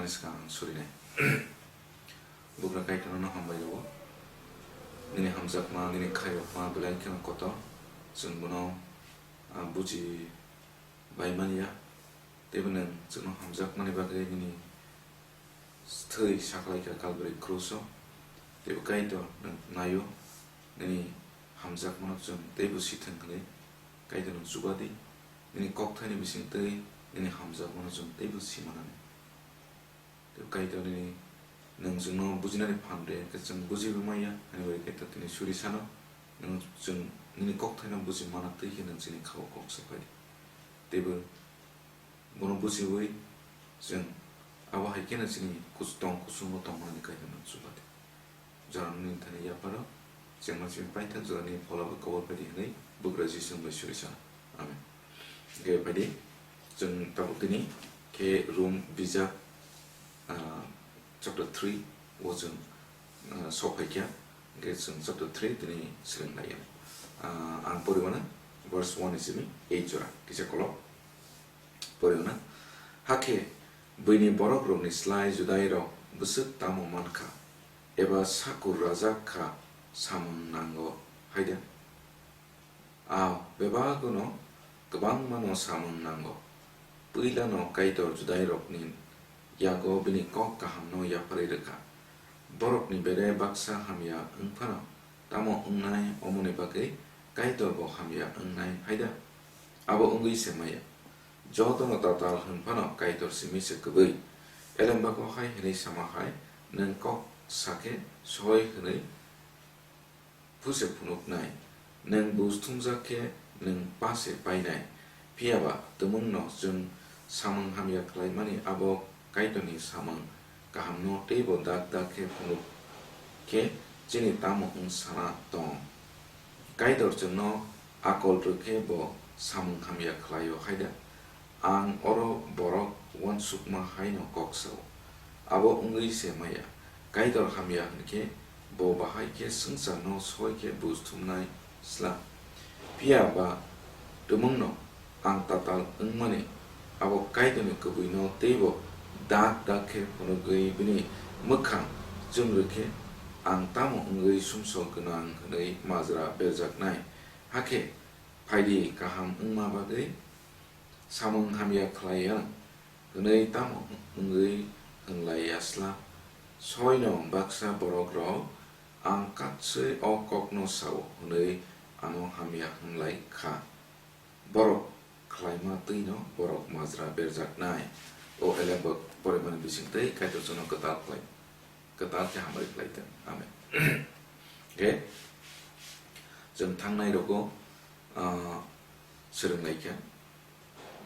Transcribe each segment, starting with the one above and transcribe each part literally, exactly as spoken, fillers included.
Swkang ang surinai. Bugra Kaitorno hambai rwo. Nini hamjakma, nini khairokma belai kheno kotor. Chwng bono, ah, buji bai manya. Teibo nwng chwngno hamjakmani bagwi nini thwi saklaikha Kalbari kruso. Teibo Kaitor nwng naio, nini hamjakmano chwng teibo sithwng hwnwi Kaitorno chuba di. Nini kokthaini bisingtwi nini hamjakmano chwng teibo simanani. Tei Kaitor nini nwng chwngno bujinani phan rw khe chwng bujibo manya, ani bai Kaitor tini suri sano, nwng chwng nini kokthaino buji mana twi khe nwng chini khao kok saphai di. Teibo bono bujiwi chwng abo hai kheno chini kus-, tong kusungo tongmani Kaitorno chuba di. Jorano nini thani yapharo, chengma chini paithak jorani pholabo kobor phaidi hwnwi Bugra Jisu bai suri sano. Amen. Hwnkhe phaidi, chwng tabuk tini khe Rom bijap, ah, chapter three o chwng, ah, sok phaikha. Hwnkhe chwng chapter three tini swrwng lai ya. Ah, ang poriwana verse one ni simi eight jora kisa kolok. Poriwana, hakhe buini borokrokni slai Judairok bwswk tamo mankha, eba sakur rajak kha samung nango haida? Ao, bebagwno kwbangmano samung nango. Puilano Kaitor Judairokni yago bini kok kahamno yapharwi rwkha. Borokni bere baksa hamya wng phano tamo wngnai, omoni bagwi Kaitorbo hamya wngnai haida? Abo wngwi se maya. Jotono tatal hwn phano Kaitor simi se kwbwi. Elembago hai hwnwi sama hai, nwng kok sa khe soi hwnwi phu se phunuknai, nwng buj thumjak khe nwng pa se painai. Phiya ba tumungno chwng samung hamya khlaimani abo Kaitorni samung kahamno teibo dak dak khe phunuk khe chini tamo wng sana tong? Kaitor chwngno akol rw khe bo samung hamya khlaio haida? Ang oro borok uansukma haino kok sao. Abo wngwi se maya. Kaitor hamya hwn khe bo bahai khe swngcharno soi khe buj thumnai sla. Phiya ba tumungno ang tatal wngmani abo Kaitorni kwbwino teibo dak dak khe phunugwi bini mwkhang chwng rw khe ang tamo wngwi sumsok gwnang hwnwi majra berjaknai? Hakhe phaidi kaham wngma bagwi samung hamya khlai ya hwnwi tamo wngwi hwnlai ya sla? Soino baksa borokrok, "Ang katswi o kokno sao," hwnwi ano hamya hwnlai kha. Borok khlaima twino borok majra berjaknai. O elembak porimani bisingtwi Kaitor chwngno kwtal khlai, kwtal khe hambai khlai thung. Amen. Khe chwng thangnai rogo, ah, swrwng lai kha,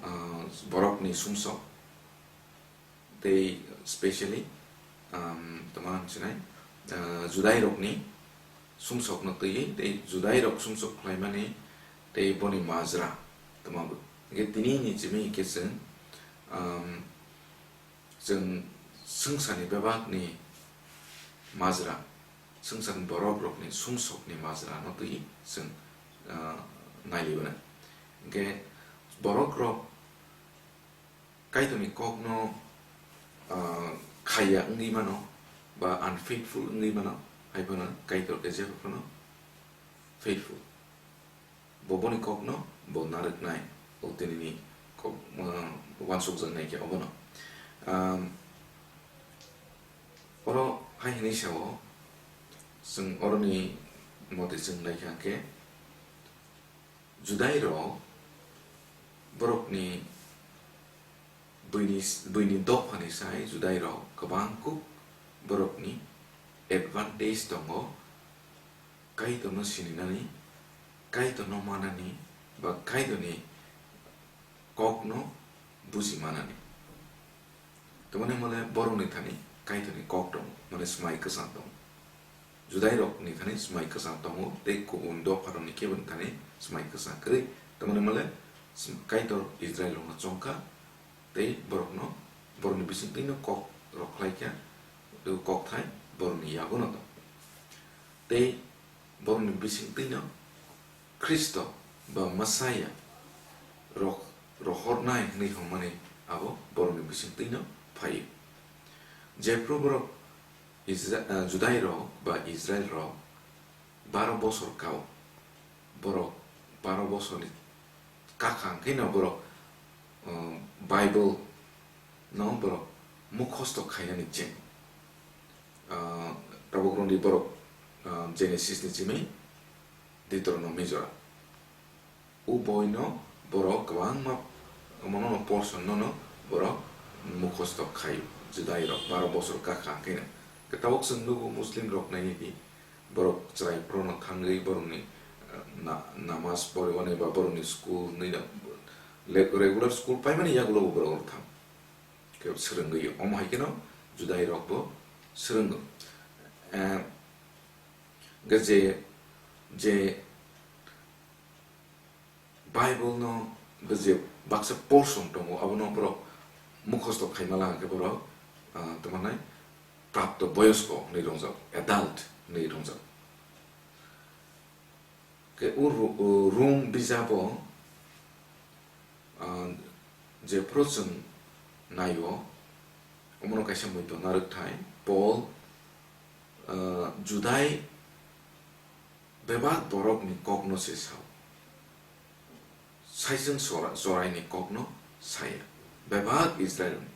ah, borokni sumsok tei specially, um, tamo hwn sinai, ah, Judairokni sumsokno twiwi tei Judairok sumsok khlaimani tei boni majra tamo bo. Hwnkhe tini ni simi hwnkhe chwng, um, chwng swngcharni bebakni majra, swngcharni borokrokni sumsokni majrano twiwi chwng, ah, nailibana. Hwnkhe borokrok Kaitorni kokno, ah, khaiya wngwi mano, ba unfaithful wngwi mano, hai phano Kaitor khe jeba phano faithful. Bo boni kokno bo narwknai, o tinini kok, ah, uansukjaknai khe obono. Am, oro hai hwnwi sao, chwng oroni mote chwng naikha khe, Judairok borokni buini, buini dophani sai Judairok kwbang kuk borokni advantage tongo, Kaitorno sininani, Kaitorno manani, ba Kaitorni kokno buji manani. Tamoni hwnle borokni thani Kaitorni kok tongo, mane swmai kwchang tongo. Judairokni thani swmai kwchang tongo, tei kubun dopharokni kebo ni thani swmai kwchang kwrwi. Tamoni hwnle sw-, Kaitor Israilrokno chongkha, tei borokno, borokni bisingtwino kok rok khlaikha, tei kokthai borokni yagono tongo. Tei borokni bisingtwino Khristo ba Messiah rok rohornai hwnwi hwnmani abo borokni bisingtwino phaio. Jephru borok Isra-, ah, Judai rok ba Israel rok baro bosor kao, borok baro bosorni kakhang khe no borok, ah, Bible no borok mukhosto khainani cheng. Ah, tabuk rwngdi borok, ah, Genesis ni simi Deuteronomy jora. O boino borok kwbangma, omono portion no borok mukhosto khai, Judai rok baro bosor kakhang khe no. Tabuk chwng nugo Muslim rok naini di, borok chwrai phuru no thangwi borokni, eh, na-, namas poriwani ba borokni school nwi no le-, regular school paimani yagulo bo borok thang khe swrwngwi, omo hai kheno Judai rok bo swrwngo. Eh, hwnkhe je, je Bible no bo je baksa portion tongo, abono borok mukhosto khaima lang khe borok, ah, tamo nai prapto boyosko hwnwi rongjak, adult hwnwi rongjak. Khe o Ru-, o Rum bijabo, ah, jephru chwng naio, omono kaisa muitu narwkthai, Paul, ah, Judai bebak borokni kokno se sao. Saichung sora-, choraini kokno saya. Bebak Israelni.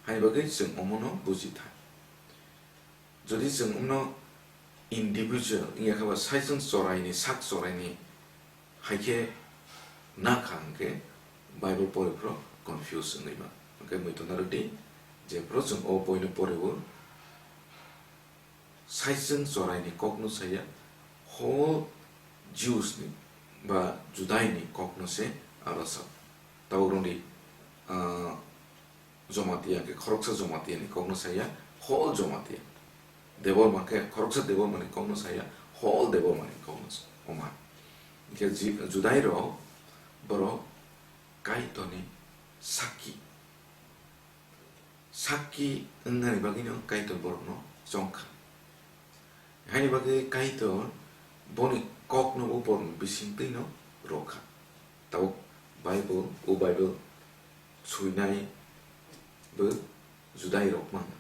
Haini bagwi chwng omono buji thai. Jodi chwng omno individual, wngya khe ba saichung choraini, sak choraini hai khe na kha hwnkhe Bible poriphru confuse wngwi mano. Hwnkhe muitu narwkdi, jephru chwng o boino porio, saichung choraini kokno saya, whole Jews ni ba Judai ni kokno se aro sa. Tabuk rwngdi, ah, Jamatia hwnkhe khoroksa Jamatia ni kokno saya, whole Jamatia. Debbarma hwnkhe khoroksa Debbarma ni kokno saya, whole Debbarma ni kokno sa-, omo hai. Hwnkhe Ji-, Judai rok borok Kaitorni sakki. Sakki wngnani bagwino Kaitor borokno chongkha. Haini bagwi Kaitor boni kokno bo borokni bisingtwino rwkha. Tabuk Bible, o Bible suinai bo Judai rok mano.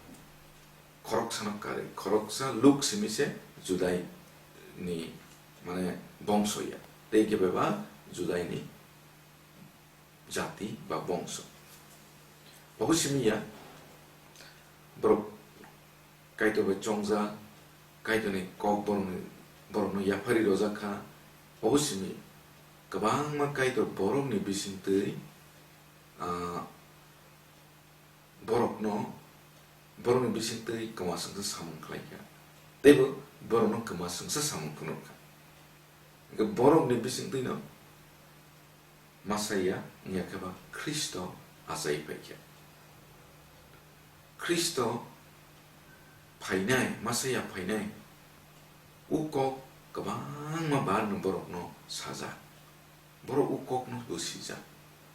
Khoroksano karwi, khoroksa Luk simi se Judai ni, mane, bongso ya. Tei khe bebak Judai ni jati ba bongso. Obo simi ya, borok Kaitor bai chongjak, Kaitorni kok borokni, borokno yaphari rojak kha. Obo simi kwbangma Kaitor borokni bisingtwi, ah, borokno, borokni bisingtwi kwmaswngsa samung khlai kha, teibo borokno kwmaswngsa samung phunuk kha. Hwnkhe borokni bisingtwino Masaia wngya khe ba Khristo achai phai kha. Khristo phainai, Masaia phainai, o kok kwbangma barno borokno sajak. Borok o kokno bo sijak.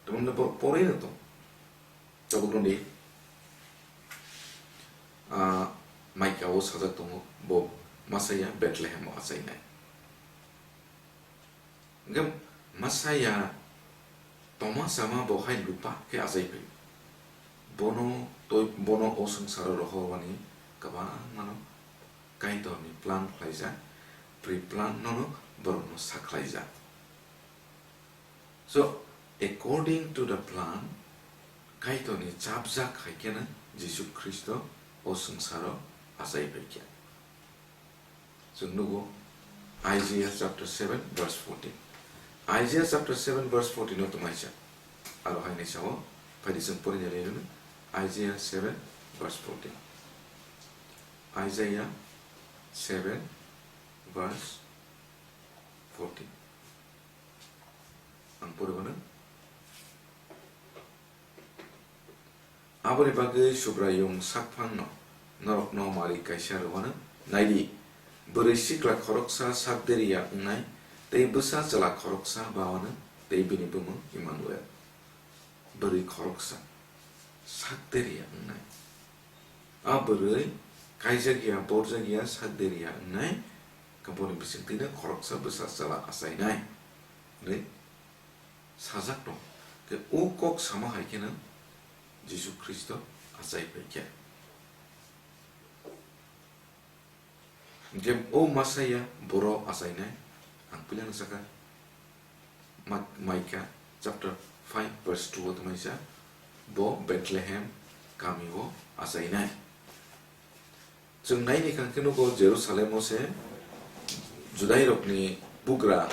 Tamni hwnle borok porino tong. Tabuk rwngdi, ah, Maika o sajak tongo, bo Masaia Bethlehem o achainai. Hwnkhe Masaia tongma sama bo hai lupa khe achai phai. Bono toi, bono o swngcharo rohormani kwbangmano Kaitorni plan khlaijak, pre-plan nono borokno sakhlaijak. So, according to the plan, Kaitorni chapjak hai kheno Jisu Khristo o swngcharo achai phai kha. Chwng nugo Isaiah chapter seven verse fourteen. Isaiah chapter seven verse fourteen no tongmai cha. Aro hai ni sao, phaidi chwng porinai lai rwno. Isaiah seven verse fourteen. Isaiah seven verse fourteen. Ang pori mano. Aboni bagwi Subraiyung sakphangno norokno mari kaisa rwmano. Naidi, bwrwi sikla khoroksa sak deri ya wngnai, tei bwsa chwla khoroksa ba wano, tei bini bumung Immanuel. Bwrwi khoroksa sak deri ya wngnai. A bwrwi kaijak ya, borjak ya, sak deri ya wngnai, boni bisingtwino khoroksa bwsa chwla achainai hwnwi sajak tong. Khe o kok sama hai kheno Jisu Khristo achai phai kha. Hinkhe o Messiah boro achainai, ang puilano sakha, Ma-, Maikha chapter five verse two o tongmani sa, bo Bethlehem kami o achainai. Chwng naini kha khe nugo Jerusalem o se Judai rokni bugra,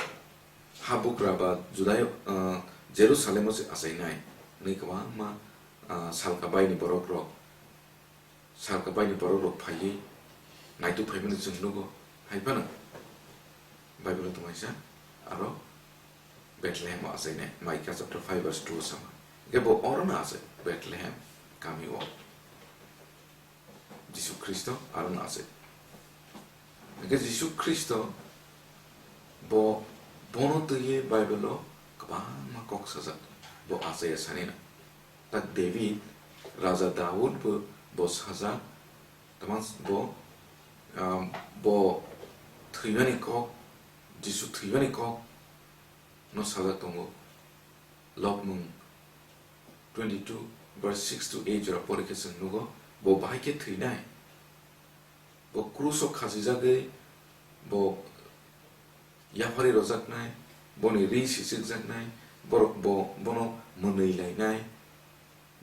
ha bugra ba Judai, ah, Jerusalem o se achainai hwnwi kwbangma, ah, salka baini borok rok, salka baini borok rok phaiwi naituk phaimani chwng nugo. Hai phano Bible o tongmani sa, aro Bethlehem o achainai, Maikha chapter five verse two o sama. Hinkhe bo orono achai, Bethlehem kami o. Jisu Khristo aro no achai. Hinkhe Jisu Khristo bo, bono twiwi Bible o kwbangma kok sajak, bo achaiya sanina. Tak David, Raja Daud bo, bo sajak, tamo bo, um, bo thwimani kok, Jisu thwimani kok no sajak tongo. Lobmung twenty-two verse six to eight jora pori khe chwng nugo, bo bahai khe thwinai. Bo krus o khachijagwi bo yaphari rojaknai, boni ri sichikjaknai, borok bo, bono mwnwi lainai,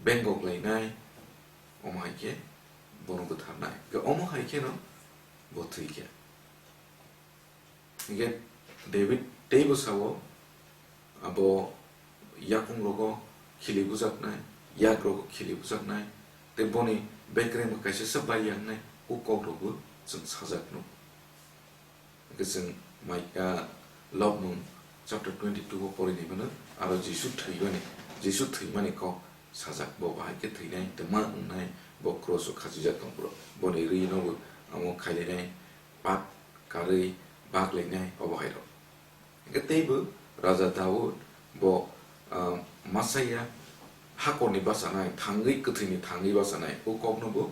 bengkok lainai, omo hai khe bono bwtharnai. Khe omo hai kheno bo thwi khe. Hinkhe David teibo sao, abo yakung rogo khili bujaknai, yak rogo khili bujaknai, tei boni bekreng bo kaisa se bai yangnai, o kok rokbo chwng sajak nuk. Hinkhe chwng mai, ah, Lobmung chapter twenty-two o porinai mano, aro Jisu thwimani, Jisu thwimani kok sajak, bo bahai khe thwinai, twma wngnai, bo cross o khachijak tong phuru, boni ri no bo amo khailainai, pak karwi bak lainai obo hai rok. Hinkhe teibo Raja Daud bo, ah, Messiah hakorni bachanai, thangwi kwthwini thangwi bachanai, o kokno bo,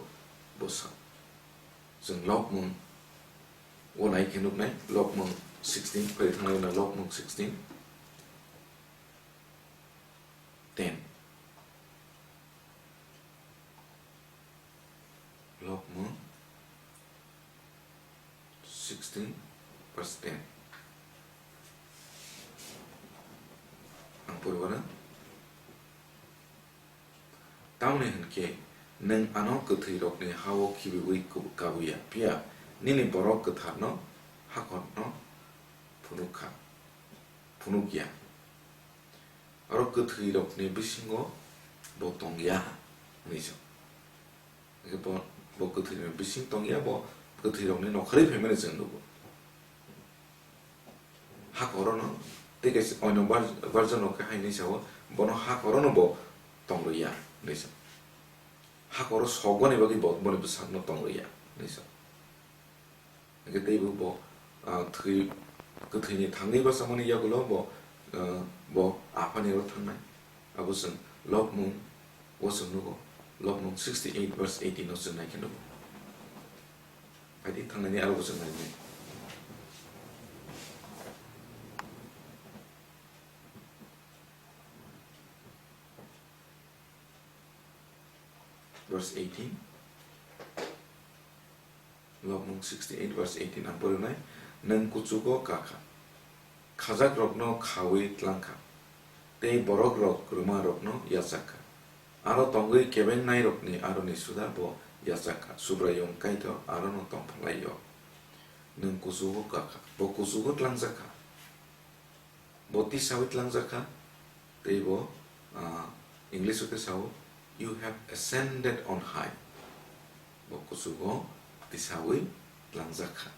bo sa. Chwng Lobmung o nai khe nuknai, Lobmung sixteen, phai thanglai na Lobmung sixteen, ten. Lobmung sixteen verse ten. Ang poribo na. Tamoni hwn khe, nwng ano kwthwirokni ha-o khibiui kub-, kabuya, phiya nini borok kwtharno hakorno phunuk kha, phunuk ya. Aro kwthwirokni bisingo bo tong ya, hwnwi sa. Bo, bo kwthwirokni bising tong ya, bo kwthwirokni nokharwi phaimani chwng nugo. Hakorono, tei kaisa oino var-, version rok khe hai hinwi sao, bono hakorono bo tong rwya, hinwi sa. Hakoro sokbani bagwi bo, boni bwsakno tong rwya, hinwi sa. Hingke teibo bo, ah, thwi, kwthwini thangwi bachamani yagulo bo, ah, bo Aphani aro thangnai. Abo chwng Lobmung o chwng nugo. Lobmung sixty-eight verse eighteen o chwng nai khe nugo. Phaidi thangnaini aro bo chwng nainai. Verse eighteen. Lobmung sixty-eight verse eighteen ang porinai, "Nwng kuchugo kakha, khajakrokno khaui tlangkha, tei borokrok rwmarokno yachakha. Aro tongwi kebengnairokni aroni suda bo yachakha, Subraiyung Kaitor arono tongphlaio." Nwng kuchugo kakha, bo kuchugo tlangjakha. Bo tisaui tlangjakha, tei bo, ah, English o khe sao, "You have ascended on high." Bo kuchugo tisaui tlangjakha.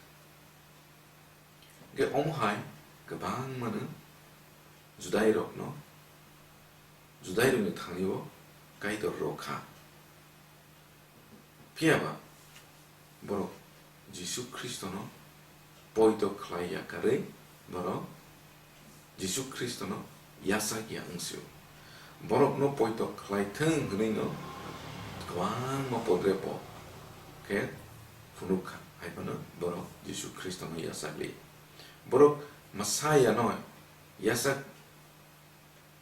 Hingke omo hai kwbangmano Judairokno, Judairokni thani-o Kaitor rw kha. Phiya ba borok Jisu Khristono poito khlai ya karwi borok Jisu Khristono yachak ya wng sio. Borokno poito khlai thwng hwnwi no kwbangma podre po khe phunuk kha, hai phano borok Jisu Khristono yachak li. Borok Messiah no yachak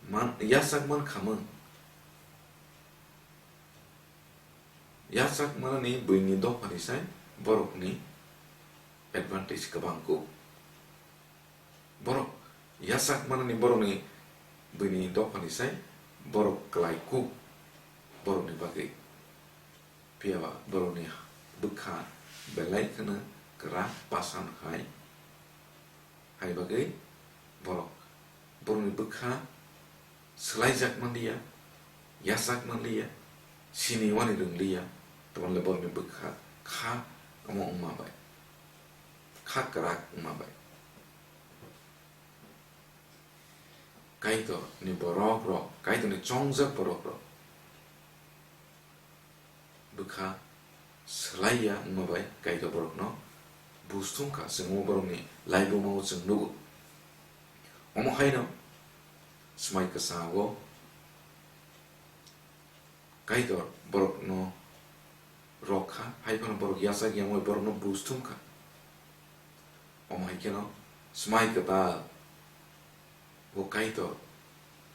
man, yachak man khamung. Yachak manani buini dophani sai borokni advantage kwbang kuk. Borok yachak manani borokni buini dophani sai borok kwlai kuk borokni bagwi. Phiya ba borokni bwkha belai kheno kwrak pasan hai, hai bagwi borok borokni bwkha swlaijak manliya, yachak manliya, sini wani rwngliya, tamoni le borokni bwkha kha omo wngma bai, kha kwrak wngma bai. Kaitorni borok rok, Kaitorni chongjak borok rok bwkha swlaiya wngma bai Kaitor borokno bus thum kha, chwng o borokni laibuma o chwng nugo. Omo haino Swmai Kwchao Kaitor borokno rok kha, hai phano borok yachak yangwi borokno bus thum kha. Omo hai kheno Swmai Kwtal bo Kaitor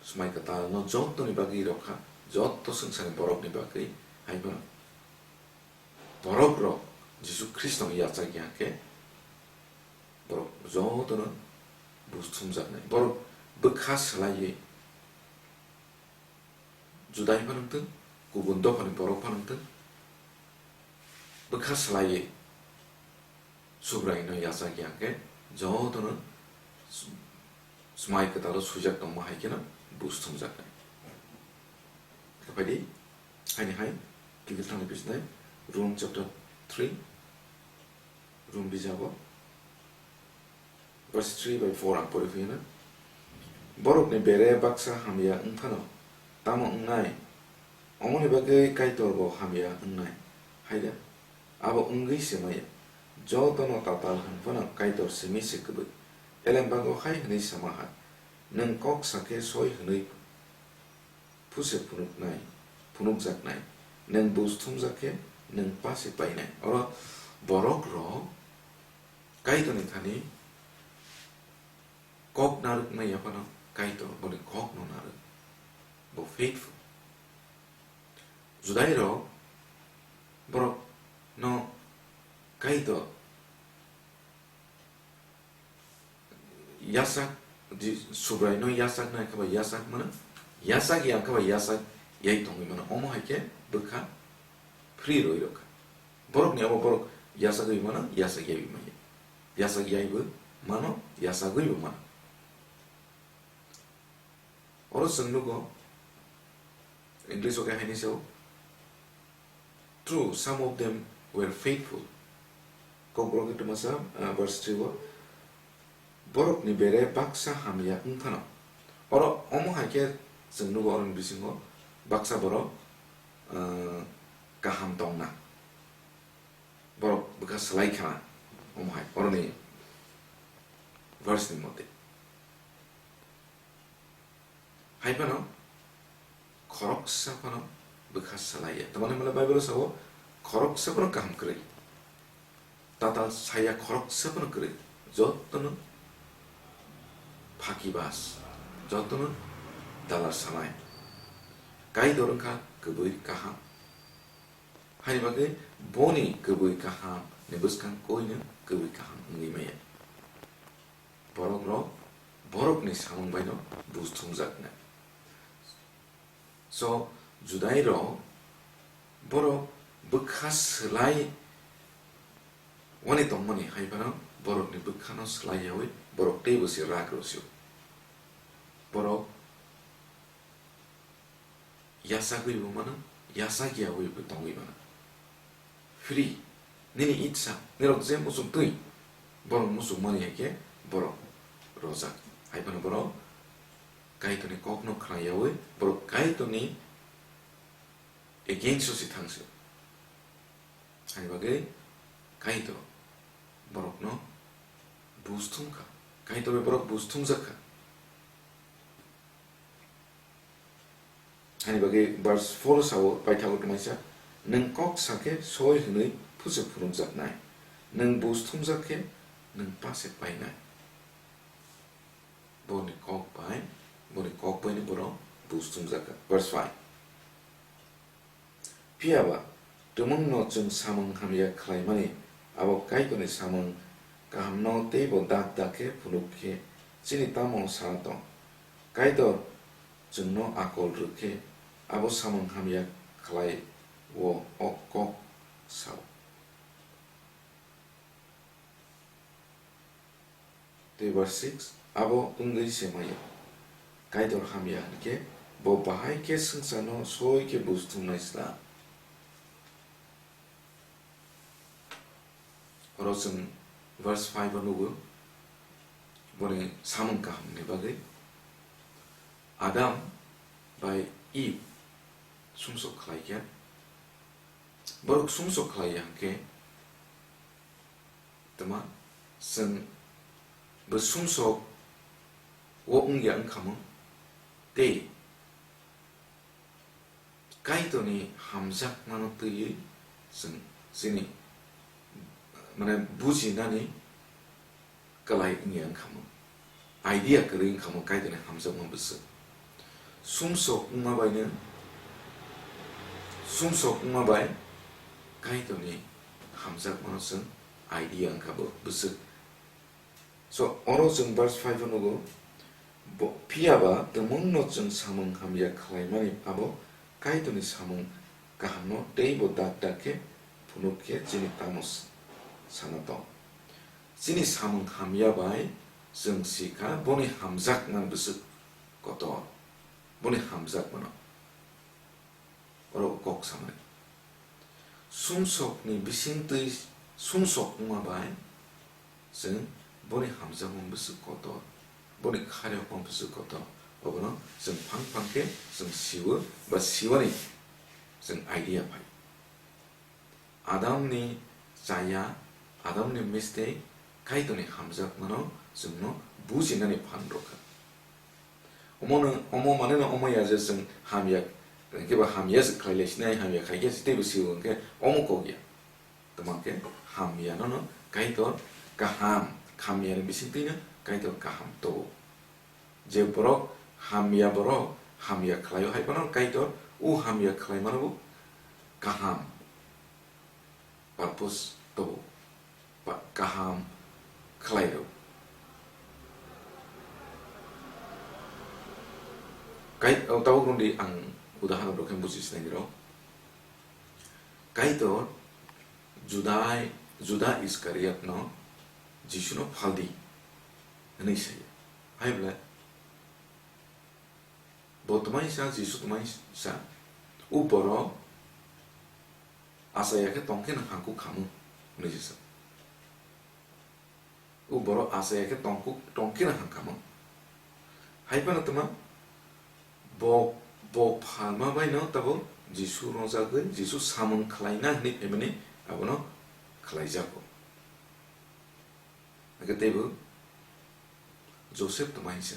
Swmai Kwtalno jottoni bagwi rok kha, jotto swngcharni borokni bagwi. Hai phano borok rok Jisu Khristono yachak ya khe borok jotono bus thumjaknai. Borok bwkha swlaiwi Judai phano wngtwng, kubun dophani borok phano wngtwng, bwkha swlaiwi Subraino yachak ya khe jotono Swmai Kwtalo swijak tongma hai kheno bus thumjaknai. Khe phaidi, haini hai kiphil thangni bisnai Rom chapter three, Rom bijabo verse three bai four ang pori phiyana. Borokni bere baksa hamya wngphano tamo wngnai? Omoni bagwi Kaitorbo hamya wngnai, hai da? Abo wngwi se maya. Jotono tatal hwn phano Kaitor simi se kwbwi. Elembago hai hwnwi sama ha, "Nwng kok sa khe soi hwnwi phuse phunuknai, phunukjaknai. Nwng bus thumjak khe nwng pa se painai." Oro borok rok Kaitorni thani kok narwknai ya phano Kaitor boni kokno narwk. Bo faithful. Judai rok borok no Kaitor yachak, di, Subraino yachak nai khe ba yachak mano, yachak ya khe ba yachak yai tongwi mano, omo hai khe bwkha free roi rok kha. Borokni abo borok yachagwi mano, yachak yaiwi maya, yachak yaiwi mano, yachagwibo mano. Oro chwng nugo, English o khe haini sao, "True, some of them were faithful." Kokborok khe twmasa, ah, verse three o, "Borokni bere baksa hamya wng phano." Oro omo hai khe chwng nugo, oroni bisingo baksa borok, ah, kaham tongna, borok bwkha swlai khana, omo hai oroni verse ni mote. Hai phano khoroksa phano bwkha swlaiya. Tamoni hwnle Bible o sao, khoroksa phano kaham kwrwi. Tatal saya khoroksa phano kwrwi. Jotono phakibas, jotono dalar sanai. Kaitor wngkha kwbwi kaham. Haini bagwi boni kwbwi kaham ni bwskang koino kwbwi kaham wngwi maya. Borok rok borokni samung baino bus thumjaknai. So, Judai rok borok bwkha swlai wani tongmani hai phano borokni bwkhano swlai yaui borok teibo se rak rw sio. Borok yachagwibo mano, yachak yaui bo tongwi mano. Free, nini itsa, nirok je muchuk twi, borok muchuk mani hai khe borok rojak. Hai phano borok Kaitorni kokno khna yaui, borok Kaitorni against o se thang sio. Hai bagwi Kaitor borokno bus thum kha, Kaitor bai borok bus thumjak kha. Hani bagwi verse four o sao, paithago twmaisa, "Nwng kok sa khe soi hwnwi phusu phunukjaknai, nwng bus thumjak khe nwng pa se painai." Boni kok bai, boni kok baino borok bus thumjak kha. Verse five. Phiya ba, tumungno chwng samung hamya khlaimani, abo Kaitorni samung kahamno teibo dak dak khe phunuk khe chini tamo sana tong? Kaitor chwngno akol rw khe abo samung hamya khlai o, o kok sao. Tei verse six, abo wngwi se maya. Kaitor hamya hwnkhe bo bahai khe swngcharno soi khe buj thumnai sla. Oro chwng verse five o nugo, boni samung kahamni bagwi Adam bai Eve sumsok khlai kha. Borok sumsok khlai ya hwnkhe, tma chwng bo sumsok o wngya wngkha mo tei Kaitorni hamjakmano twiwi chwng chini, mane, bujinani kwlai wngya wngkha mo, idea kwrwi wngkha mo Kaitorni hamjakma bwswk. Sumsok wngma baino, sumsok wngma bai Kaitorni hamjakmano chwng idea wngkha bo bwswk. So, oro chwng verse five o nugo, bo, phiya ba tumungno chwng samung hamya khlaimani abo Kaitorni samung kahamno teibo dak dak khe phunuk khe chini tamo s-, sana tong? Chini samung hamya bai chwng si kha boni hamjakma bwswk kotor, boni hamjakmano. Oro kok samani. Sumsokni bisingtwi sumsok wngma bai chwng boni hamjakmung bwswk kotor, boni khairokma bwswk kotor, obono chwng phang phang khe chwng siwo ba siwani chwng idea phai. Adamni chaya, Adamni mistake, Kaitorni hamjakmano chwngno bujinani phan rwkha. Omono, omo maneno omo ya je chwng hamya, hwnkhe ba hamya se khlai lai sinai, hamya khai khe se teibo sio hwnkhe omo kok ya. Tamo khe hamya nono Kaitor kaham, hamyani bisingtwino Kaitor kaham tobo. Je borok hamya borok hamya khlaio hai phano Kaitor o hamya khlaimano bo kaham purpose tobo, ba kaham khlairok. Kai-, o tabuk rwndi ang udaharon rok khe buji sinai rok. Kaitor Judai, Juda Iskariotno Jisuno phaldi hwnwi sayo. Hai bwle? Bo twmai sa, Jisu twmai sa, o borok achaya khe tong khe no hangkuk khamung hwnwi se sa. O borok achaya khe tongkuk, tong khe no hang khamung. Hai phano twma bo, bo phalma bai no tabuk Jisu rojagwi, Jisu samung khlaina hwnwi phaimani abono khlaijago. Hwnkhe teibo Joseph twmai sa.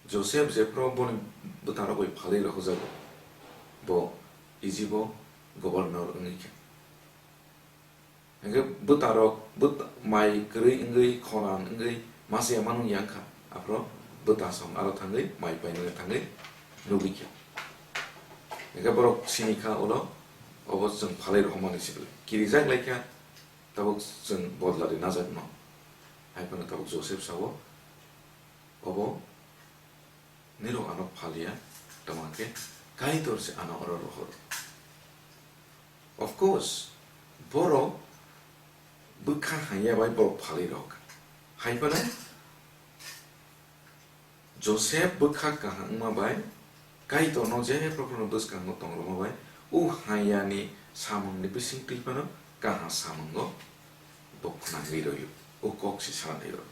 Joseph jephru boni bwtarok bai phalwi rohorjago, bo Egypt o governor wngwi kha. Hwnkhe bwtarok, bwt-, mai kwrwi wngwi, khoran wngwi, masa ya manung yang kha. Aphuru bwtasong aro thangwi, mai painani thangwi nugwi kha. Hwnkhe borok sini kha ulo, obo chwng phalwi rohormani se bwle. Kirijak lai kha, tabuk chwng bodla rinajak no. Hai phano tabuk Joseph sao, obo nirok ano phalia, tamo khe Kaitor se ano oro rohoro. Of course, borok bwkha hamya bai borok phalwi rok. Hai phano Joseph bwkha kaham wngma bai, Kaitorno je prophano bwskango tong rwma bai, o hamyani samungni bisingtwi phano kaham samungo bo khwnangwi rwio, o kok se sanai rw.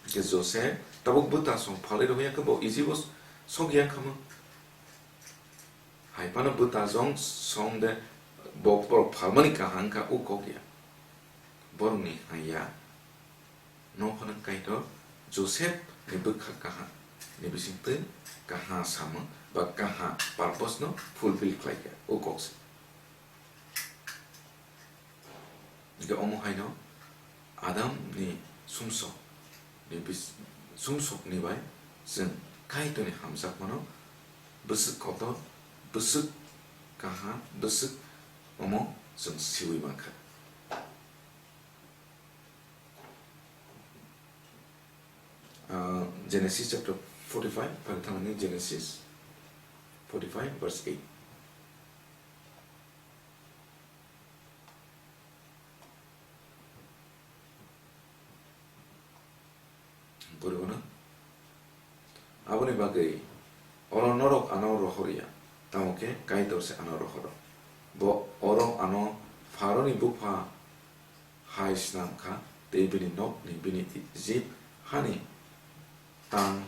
Hwnkhe Joseph tabuk bwtasong phalwi rwya khe bo Egypt o sok yang kha mo. Hai phano bwtasong song de bo borok phalmani kaham wngkha o kok ya. Borokni hamya no phano Kaitor Joseph ni bwkha kaham ni bisingtwi kaham samung ba kaham purpose no fulfill khlai kha o kok se. Hwnkhe omo haino Adam ni sumsok ni bis-, sumsok ni bai chwng Kaitor ni hamjakmano bwswk kotor, bwswk kaham, bwswk omo chwng siwi mankha. Ah, Genesis chapter forty-five, pari thangni Genesis forty-five verse eight. Poribo na? Aboni bagwi oro norok ano rohor ya, tamo khe Kaitor se ano rohoro. Bo oro ano Pharaoni bupha hai snam kha, tei bini nokni bini Ijip hani tang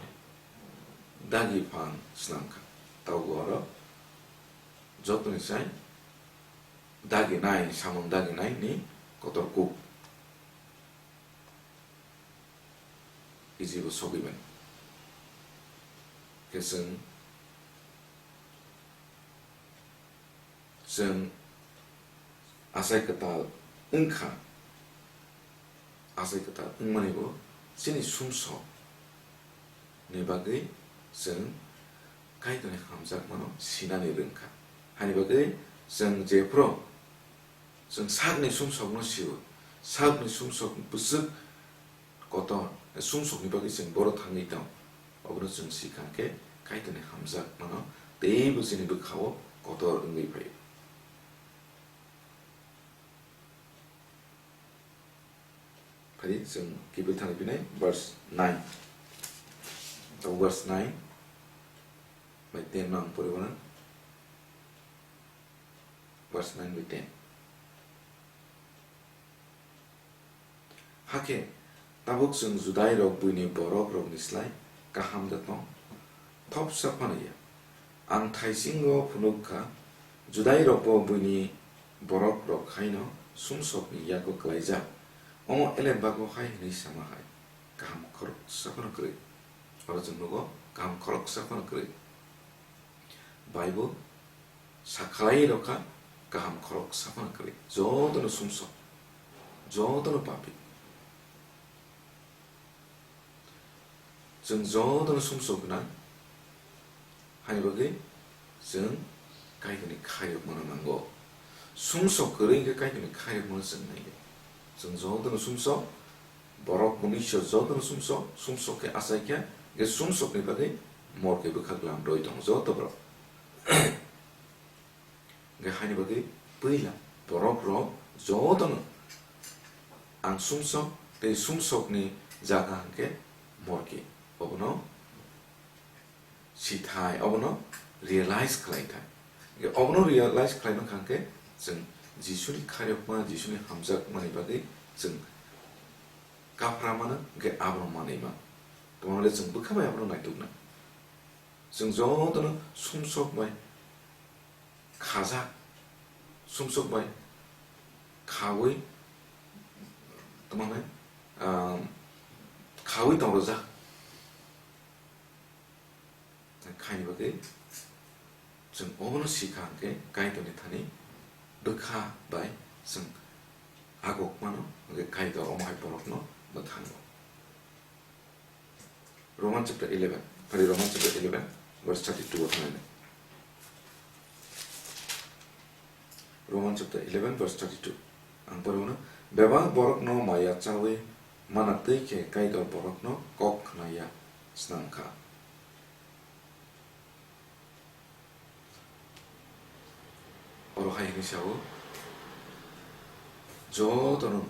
dagi phang snam kha. Tabuk oro jotoni sai dagi nai, samung dagi nai ni kotor kuk. Ijibo sogwi mano. Khe chwng, chwng achai kwtal wngkha, achai kwtal wngmani bo chini sumsok ni bagwi chwng Kaitorni hamjakmano sinani rwngkha. Hani bagwi chwng jephru chwng sakni sumsokno sio, sakni sumsok bwswk kotor, sumsokni bagwi chwng boro thangwi tong, obono chwng sikha khe Kaitorni hamjakmano teibo chini bwkhao kotor wngwi phaio. Phai chwng kiphil thani phinai verse nine. To verse nine bai ten no ang poribo na. Verse nine bai ten. Hakhe tabuk chwng Judairok buini borokrokni slai kaham da tong, thopsa phano ya. Ang thaisingo phunuk kha, Judairokbo buini borokrok haino sumsokni yago klaijak. Omo Elenbago hai hwnwi sama hai, kaham khoroksa phano kwrwi. Oro chwng nugo, kaham khoroksa phano kwrwi. Bible sakhalai rokha, kaham khoroksa phano kwrwi. Jotono sumsok, jotono papi. Chwng jotono sumsok gwnang, hani bagwi chwng Kaitorni khairokmano nango. Sumsok kwrwi hwnkhe Kaitorni khairokmano chwng naiya. Chwng jotono sumsok, borok mwnwisio jotono sumsok, sumsok khe achai khe, hwnkhe sumsokni bagwi morke bwkha glam rwi tongo joto borok. Hwnkhe haini bagwi puila borok rok jotono ang sumsok tei sumsokni jaga hwnkhe morke, obono sithai, obono realize khlai thai. Hwnkhe obono realize khlai mankha hwnkhe chwng Jisuni khairokma, Jisuni hamjakmani bagwi chwng kaphra mano, hwnkhe abono manwi mano. Tongmani le chwng bwkha bai abono naituknai. Chwng jotono sumsok bai khajak, sumsok bai khaui, tongmani, ah, khaui tongrojak. Khaini bagwi chwng obono sikha hwnkhe Kaitorni thani bwkha bai chwng agok mano, hwnkhe Kaitor omo hai borokno mwthango. Roman chapter eleven, phari Roman chapter eleven, verse thirty-two o thanglaina. Roman chapter eleven, verse thirty-two. Ang poribo no, bebak borokno maya chawi mana twi khe Kaitor borokno kok khnaya snam kha. Oro hai hwnwi sao, jotono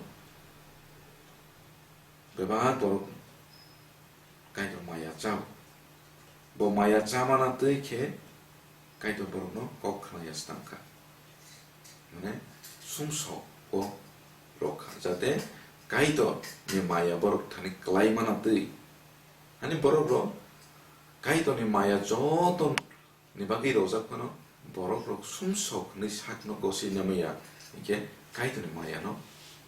bebak borok Kaitor maya chao. Bo maya chamana twi khe Kaitor borokno kok khnaya snam kha. Mane sumsok o rok kha, jate Kaitor ni maya borok thani kwlai mana twi. Ani borok rok Kaitor ni maya joto ni bagwi rojak phano borok rok sumsok hwnwi sakno gosi namaya, hinkhe Kaitor ni maya no,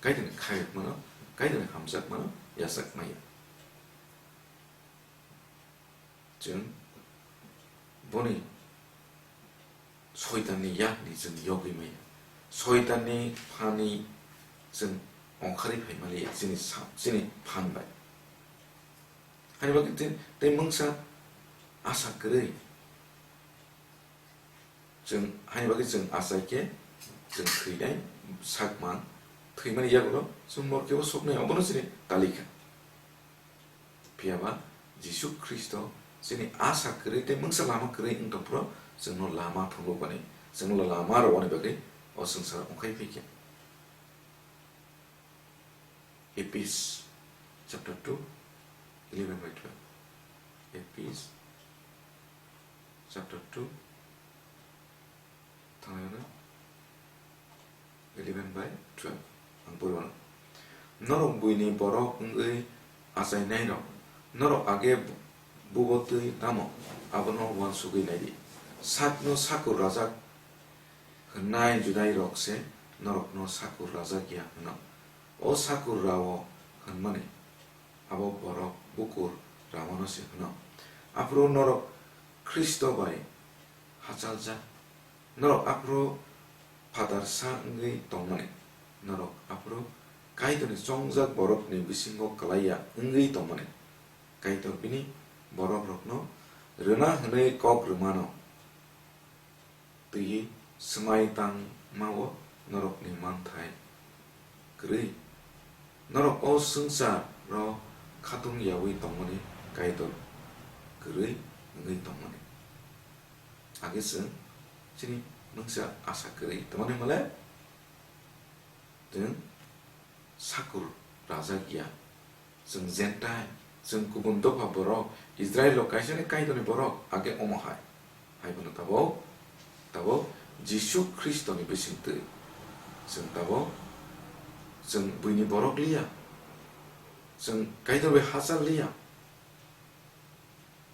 Kaitor ni khayokma no, Kaitor ni hamjakma no yachak maya. Chwng boni Soitanni yakni chwng yogwi maya. Soitanni phani chwng ongkharwi phai maliya chini sa-, chini phan bai. Hani bagwi tei, tei mungsa asa kwrwi. Chwng, hani bagwi chwng achai khe chwng thwinai sakmang, thwimani yagulo chwng morkebo soknai, obono chini talikha. Phiya ba Jisu Khristo chini asa kwrwi tei mungsa lama kwrwi wng tong phuru chwngno lama phunukmani, chwngno lama rwani bagwi o swngcharo wngkhai phaikha. Ephesians chapter two, eleven by twelve. Ephesians chapter two, thangnaino eleven by twelve. Ang pori mano. Norok buini borok wngwi achainairok, norok age bubo twi tamo, abono uansugwi naidi. Sakno sakur rajak hwnnai Judairok se norokno sakur rajak ya hwno. O sakur rao hwnmani abo borok bukur ramano se hwno. Aphuru norok Khristo bai hachaljak. Norok aphuru phatarsa wngwi tongmani. Norok aphuru Kaitorni chongjak borokni bisingo kwlaiya wngwi tongmani. Kaitor bini borokrokno rwna hwnwi kok rwmano twiwi swmai tangmao norokni manthai kwrwi. Norok o swngcharo khatung yaui tongmani Kaitor kwrwi wngwi tongmani. Age chwng chini mungsa asa kwrwi tongmani hwnle chwng sakur rajak ya. Chwng Gentile, chwng kubun dopha borok, Israel rok kaisani Kaitorni borok, age omo hai. Hai bono tabok, tabok Jisu Khristoni bisingtwi. Chwng tabok, chwng buini borok liya. Chwng Kaitor bai hachal liya.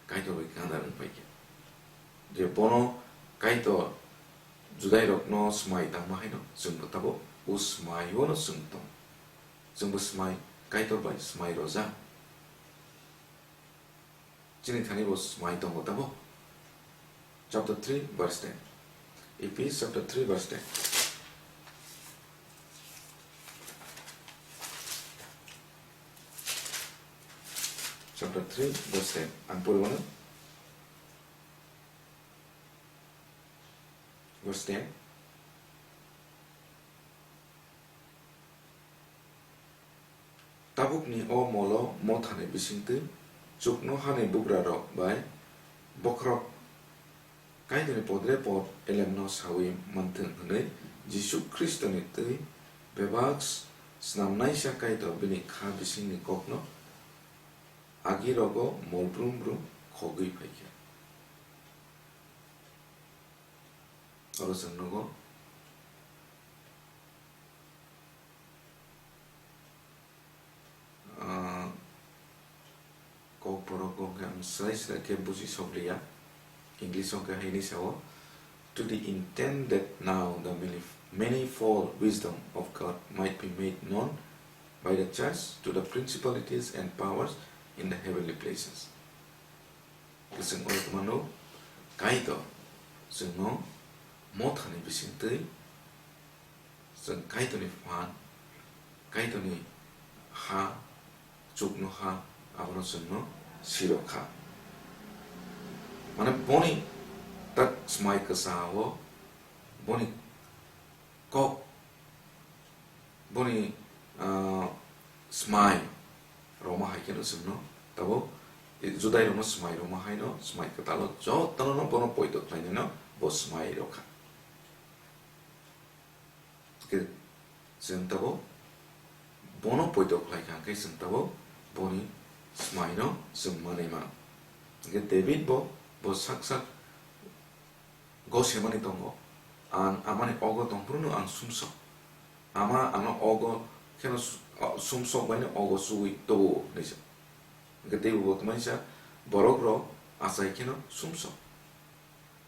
Kaitor bai gandar wng paikha. Je bono Kaitor Judairokno swmai tangma haino chwngbo tabok o swmaiono chwng tong. Chwngbo swmai, Kaitor bai swmai rojak. Chini thani bo swmai tongo tabok. Chapter three verse ten. Ephesians chapter three verse ten. Chapter three verse ten. Ang pori mano. Verse ten. Tabukni o molo mothani bisingtwi chuknohani bugrarok bai bokhorok Kaitorni podre pod elemno saui manthwng hwnwi Jisu Khristoni twi bebak snamnaisa Kaitor bini kha bisingni kokno agirogo mol brum brum khogwi phaikha. Oro chwng nugo, ah, Kokborok khe ang srai srai khe buji sok liya. English o khe haini sao, "To the intent that now the manif-, manifold wisdom of God might be made known by the church to the principalities and powers in the heavenly places." Khe chwng oro tongmano, Kaitor chwngno mothani bisingtwi chwng Kaitorni phan, Kaitorni ha, chuknoha, abono chwngno sirokha. Mane boni tak swmai kwchao, boni kok, boni, ah, swmai roma hai kheno chwngno tabo Judairokno swmai roma haino, swmai kwtalo jotono bono poito khlainaino bo swmai rokha. Khe chwng tabo bono poito khlai kha, hwnkhe chwng tabo boni swmaino chwng manwi mano. Hwnkhe David bo, bo sak sak gosemani tongo, "Ang amani ogo tong phuru no ang sumsok. Ama ano ogo kheno su-, o, sumsok bai no ogo chuwi tubu," hinwi sa. Hwnkhe teibo bo tongmani sa, "Borok rok achai kheno sumsok.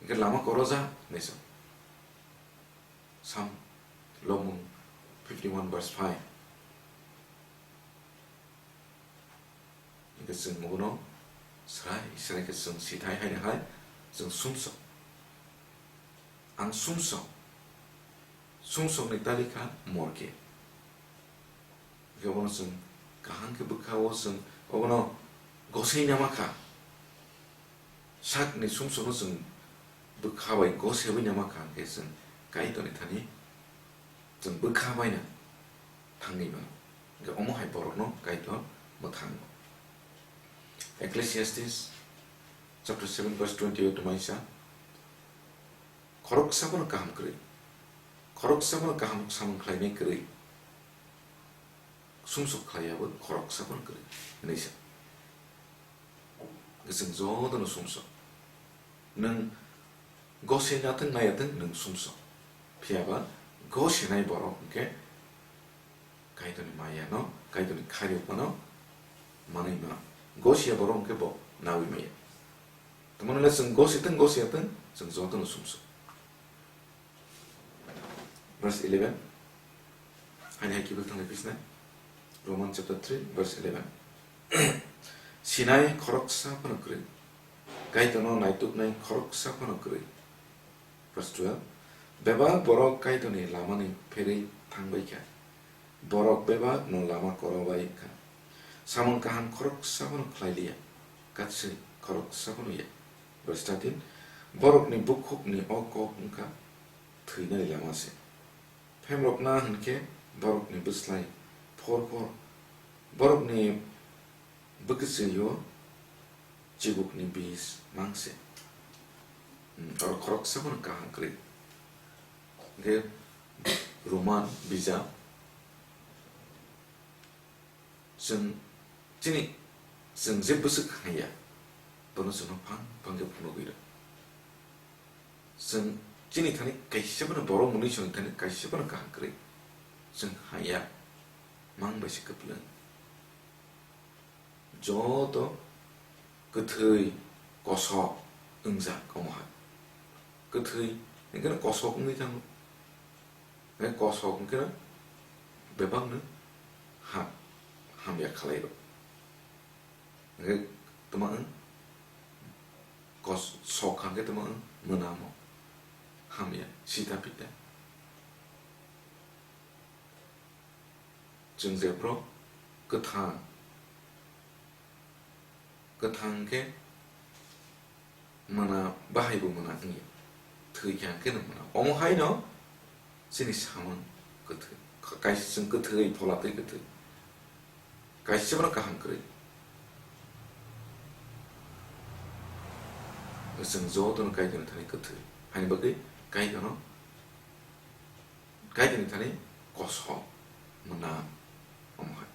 Hwnkhe lama koroja," hinwi sa. Sam lomung fifty one verse five. Hwnkhe chwng bono srai srai khe chwng sithai haino hai chwng sumsok. Ang sumsok. Sumsokni talikha morke. Hwnkhe obono chwng kaham khe bwkha-o chwng obono gosei nama kha. Sakni sumsokno chwng bwkha bai goseui nama kha, hwnkhe chwng Kaitorni thani chwng bwkha baino thangwi mano. Hwnkhe omo hai borokno Kaitor mwthango. Ecclesiastes chapter seven verse twenty-eight maisa, "Khoroksa bono kaham kwrwi, khoroksa bono kaham samung khlainai kwrwi, sumsok khlaiya bo khoroksa bono kwrwi," hinwi sa. Chwng jotono sumsok. Nwng gosi nathwng naiyathwng nwng sumsok. Phiyaba gosinai borok hwnkhe Kaitorni mayano, Kaitorni khairokmano manwi mano. Gosiya borok hwnkhe bo nawi maya. Tamoni le chwng gosithwng gosiyathwng chwng jotono sumsok. Verse eleven. Hani hai kiphil thanglai pisna. Roman chapter three verse eleven. Sinai khoroksa phano kwrwi. Kaitorno naituknai khoroksa phano kwrwi. Verse twelve. Bebak borok Kaitorni lamani pherwi thangbai kha. Borok bebakno lama korobai kha. Samung kaham khoroksa phano khlai liya. Katswi khoroksa phano ya. Verse thirteen. Borokni bukhukni o kok wngkha thwinani lama se. Phemrokna hwnkhe borokni bwslai phor phor, borokni bwkchwi-o chibukni bis mang se. Hmm, oro khoroksa bono kaham kwrwi. Hwnkhe Roman bijap Chwng chini, chwng je bwswk hamya, bono chwngno phang phang khe phunugwi rw. Chwng chini thani kaisa phano borok mwnwi chwng thani kaisa phano kaham kwrwi chwng hamya mang bai se kwplwng. Joto kwthwi kosok wngjak omo hai. Kwthwi hwnkhe kosok wngwi thango. Hwnkhe kosok hwnkhe bebakno ha-, hamya khlai rw. Hwnkhe twma wng kos-, sok hwnkhe twma wng mwnamo hamya sita pita. Chwng jephru kwthang, kwthang khe mwnam bahai bo mwnam wngya, thwi khe ang khe no mwnam. Omo hai no chini samung kwthwi, kaisa chwng kwthwi, phola twi kwthwi, kaisa bono kaham kwrwi. Chwng jotono Kaitorni thani kwthwi, haini bagwi Kaitorno Kaitorni thani kosok mwnam omo hai.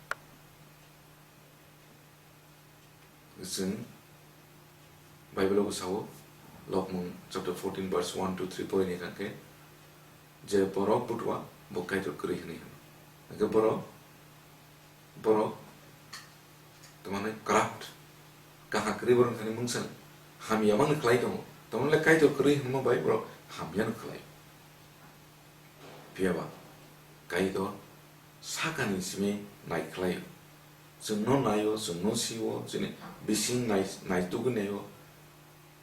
Chwng Bible-o bwsao Lokmung chapter fourteen verse one to three porini thangkhe, je borok butua bo Kaitor kwrwi hwnwi hwno. Hwnkhe borok Borok tamani corrupt, kaham kwrwi borok thani mungsa hamya mano khlai tongo. Tamani le Kaitor kwrwi hwnma bai borok hamya no khlai. Phiya ba Kaitor sakani simi nai khlai o. Chwng no nai o, chwng no si o, chini bising nai, nai tugwi nai o.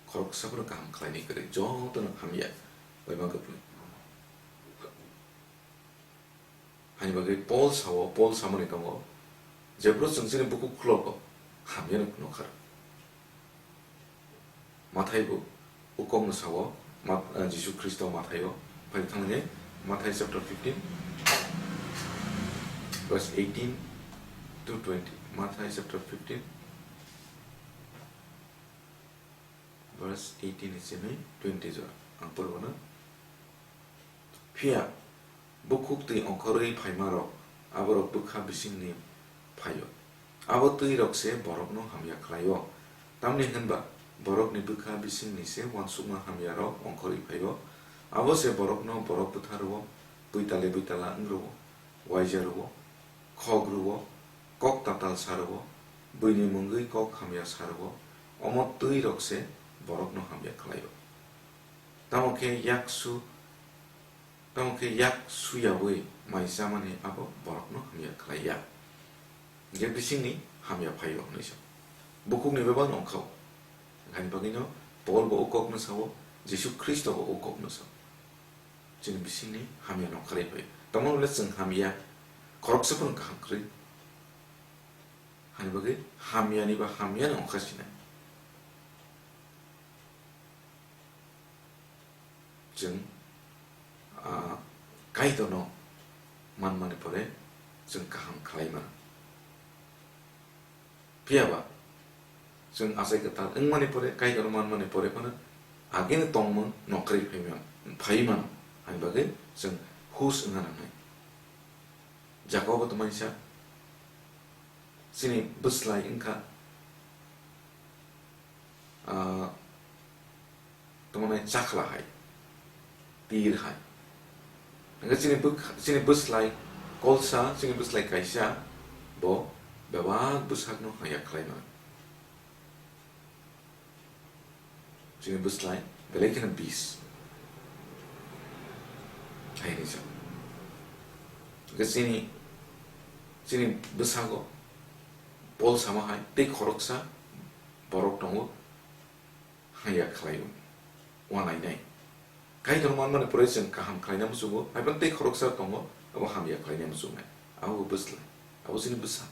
Khoroksa phano kaham khlai ni kwrwi, joto no hamya bai ma kwplwng. Hani bagwi Paul sao, Paul samani tongo, jephru chwng chini bukhuk khulokgo, hamya no nukha rw. Mathai bo ukokno sao, Mat-, eh, Jisu Khristo Mathai o phai thangni, Mathai chapter fifteen, verse eighteen to twenty. Mathai chapter fifteen, verse eighteen ni simi twenty jora ang purbo no. Phiya bukhuk twi ongkhorwi phaimarok, aborok bwkha bisingni phai-o. Abo twi rok se borokno hamya khlai-o. Tamni hwn ba borokni bwkha bisingni se uansukma hamyarok ongkhorwi phai-o. Abo se borokno borok bwtha rw-o, buitali buitala wng rw-o, uaija rw-o, khok rw-o, kok tatal sa rw-o, buini mungwi kok hamya sa rw-o, omo twi rok se borokno hamya khlai-o. Tamo khe yak su, tamo khe yak su yaui mai chamani abo borokno hamya khlai ya. Hwnkhe bisingni hamya phai-o hwnwi sa. Bukhukni bebak no wngkha-o. Haini bagwino Paul bo o kokno sa-o, Jisu Khristo bo o kokno sa-o. Chini bisingni hamya no khlai bai. Tamo le chwng hamya, khoroksa phano kaham kwrwi. Hani bagwi hamya ni ba hamya no wngkha sinai. Chwng, ah, Kaitor no manmani pore chwng kaham khlai mano. Phiya ba, Chwng achai kwtal wngmani pore, Kaitorno manmani pore phano agini tongmung nokrwi phai man-, phai mano, ani bagwi chwng hus wngna nangnai. Jakobo tongmani sa, chini bwslai wngkha, ah, tongmani chakhla hai, tir hai. Hwnkhe chini bwkha-, chini bwslai kolsa, chini bwslai kaisa, bo bebak bwsakno hamya khlai mano. Chini bwslai belai kheno bis. Hai ni sa. Hwnkhe chini, chini bwsago Pol sama hai tei khoroksa borok tongo, hamya khlai-o, uanainai. Kaitor manmani pore chwng kaham khlaina muchungo, hai phano tei khoroksa tongo, abo hamya khlaina muchungnai. Abo bwslai, abo chini bwsa.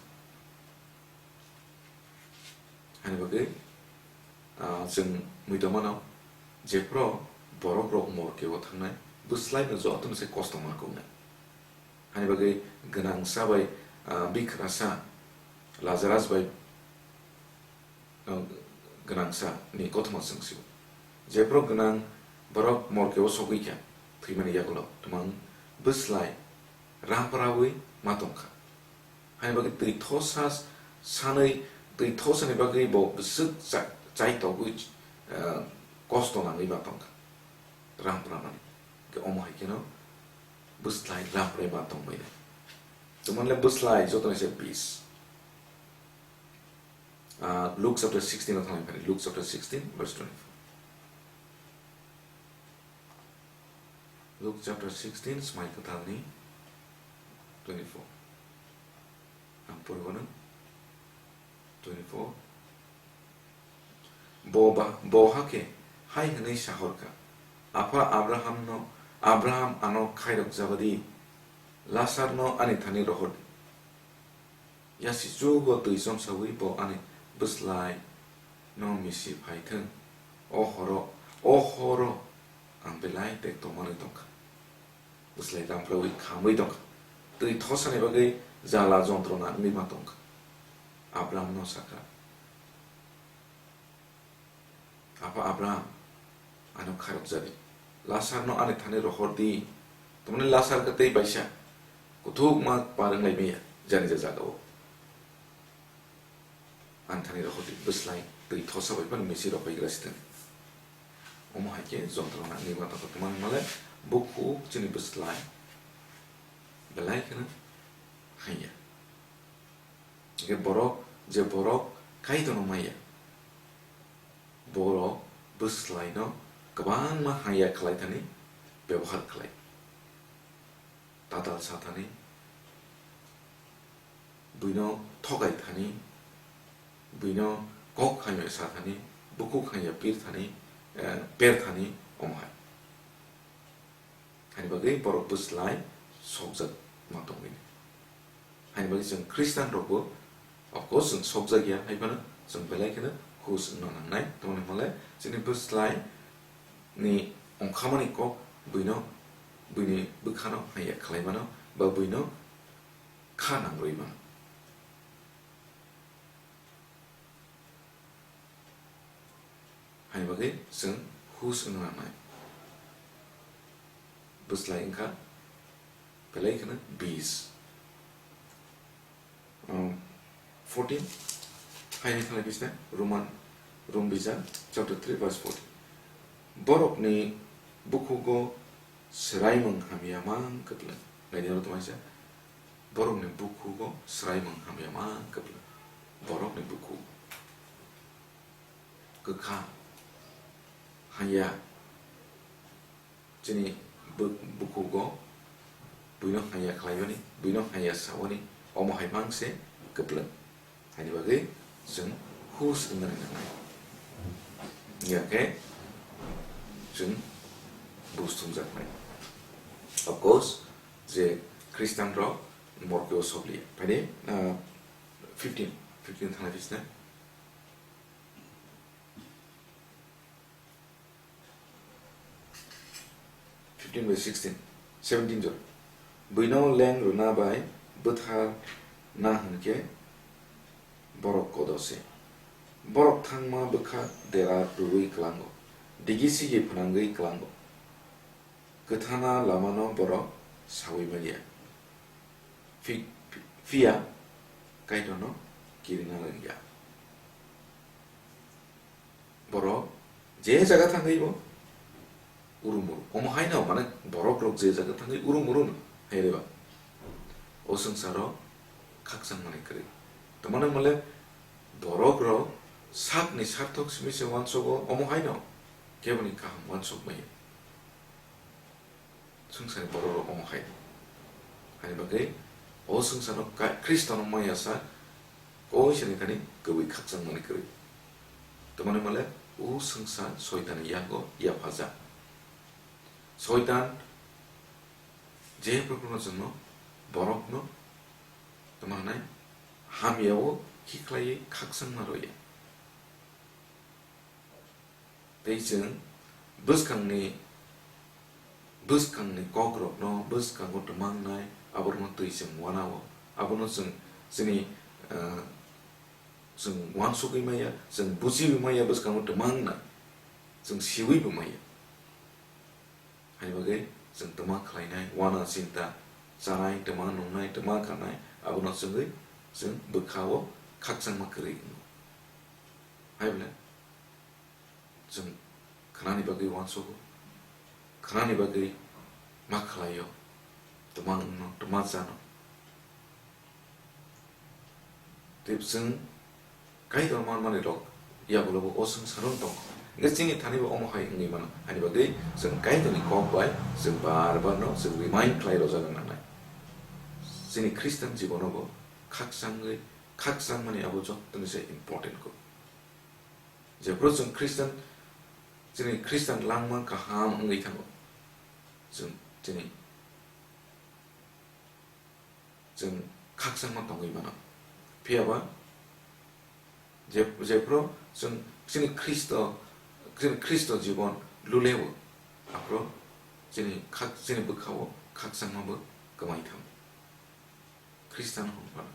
Hani bagwi, ah, chwng muitomano, jephru borok rok morkeo thangnai, bwslai no joto no se kosto ma kwngnai. Hani bagwi gwnangsa bai, ah, bikrasa Lazarus bai, ah, gwnangsa ni kothoma chwng sio. Jephru gwnang borok morkeo sogwi kha, thwimani yagulo, twmang bwslai ramprawi ma tongkha. Hani bagwi twi thosa sanwi, twi thosani bagwi bo bwswk cha-, chaitogwi, eh, kosto nangwi ma tongkha. Rampra mani. Ke omo hai kheno bwslai ramprai ma tongmani. Tumani le bwslai joto ni se bis. Ah, Luke chapter sixteen o thangwi phani, Luke chapter sixteen, verse twenty-four. Luke chapter sixteen, Smai Kwtalni twenty-four. Ang puribano twenty-four. Bo ba, bo hakhe hai hwnwi sahorkha, "Apha Abrahamno, Abraham, ano khairok jabadi, Lasarno ani thani rohordi. Yasichugo twi chomsawi bo ani bwslai no misi phai thung. O horo, o horo ang belai tek tongmani tongkha." Bwslai ramprawi khamwi tongkha. Twi thosani bagwi jala jontrona wngwi ma tongkha. Abraham no sakha, "Apha Abraham, ano khairok jadi. Lasar no ani thani rohor di." Tamani Lasar khe tei baisa kuthukma par wnglai maya jani ja jaga o. Ani thani rohor di, bwslai twi thosa bai phano misi rok bai gra sitani. Omo hai khe jontrona wngwi ma tongkha, tongmani hwnmale bukhuk chini bwslai belai kheno haiya. Hingke borok, je borok Kaitorno maya, borok bwslaino kwbangma haiya khlai thani bebohar khlai. Tatal sa thani, buino thokai thani, buino kok hamya sa thani, bukhuk hamya pir thani, eh, per thani, omo hai. Hani bagwi borok bwslai sokjak ma tongwi. Hani bagwi chwng Khristian rokbo, of course, chwng sokjak ya, hai phano chwng belai kheno hus wngna nangnai. Tamoni hwnle chini bwslai ni ongkhamani kok buino, buini bwkhano haiya khlai mano, ba buino kha nangrwi mano. Hani bagwi chwng hus wngna nangnai. Bwslai wngkha belai kheno bis. Um, fourteen, hai ni thanglai bisna, Roman, Rom bijak, chapter three, verse fourteen. Borokni bukhugo swraimung hamya mang kwplwng. Naidi oro tongmani sa, borokni bukhugo swraimung hamya mang kwplwng. Borokni bukhuk. Kwkha, haya, chini bu-, bukhugo buino haya khlaimani, buino haya sawani, omo hai mang se kwplwng. Haini bagwi chwng hus wngna nangnai. Hingya khe chwng bus thumjaknai. Of course, je Khristian rok morke o sokliya. Phaidi, ah, fifteen, fifteen thana bisna. Fifteen by sixteen, seventeen jora. Buino leng rwna bai bwthar na hwnkhe borok kodo se. Borok thangma bwkha dera rwui klango, digi sigi phnangwi klango. Kwthana lamano borok saui manya. Phi-, phiya Kaitorno kirina rwngya. Borok je jaga thangwi bo urumuru. Omo haino, mane, borok rok je jaga thangwi urumuru no, hai reba. O swngcharo khakchang mani kwrwi. Tamani mole borok rok sakni sarthok simi se uansogo, omo haino keboni kaham uansok maya. Swngchar ni borok rok omo hai. Hani bagwi o swngchar no ka-, Khristo no maya sa koi sani thani kwbwi khakchang mani kwrwi. Tamani mole o swngchar Soitan ni yago yaphajak. Soitan je prophono chwngno borokno tamo hwnai hamyao khiklaiwi khakchangma rwya. Tei chwng bwskangni, bwskangni kokrokno bwskango twmangnai, aborokno twi chwng uanao. Abono chwng chini, ah, chwng uansugwi maya, chwng bujiwi maya, bwskango twmangna chwng siwi bo maya. Hai bagwi chwng twma khlainai, uana chinta, chanai, twma nungnai, twma kanai, abono chwngwi chwng bwkhao khakchangma kwrwi wngo. Hai bole chwng khnani bagwi uansugo, khnani bagwi ma khlaio, twma wngno, twma chano. Tei chwng Kaitor manmani rok yagulo bo o swngcharo wng tongo. Hwnkhe chini thani bo omo hai wngwi mano. Ani bagwi chwng Kaitorni kok bai chwng bar bar no chwng remind khlai rwjak nangnai. Chini Christian jibono bo khakchangwi, khakchangmani abo jottoni se important kho. Jephru chwng Christian, chini Christian langma kaham wngwi thango. Chwng chini chwng khakchangma tongwi mano. Phiya ba je, jephru chwng chini Khristo, chini Khristo jibon lulewo, aphru chini khak-, chini bwkhao khakchangma bo kwmai thango. Khristian hwnphano.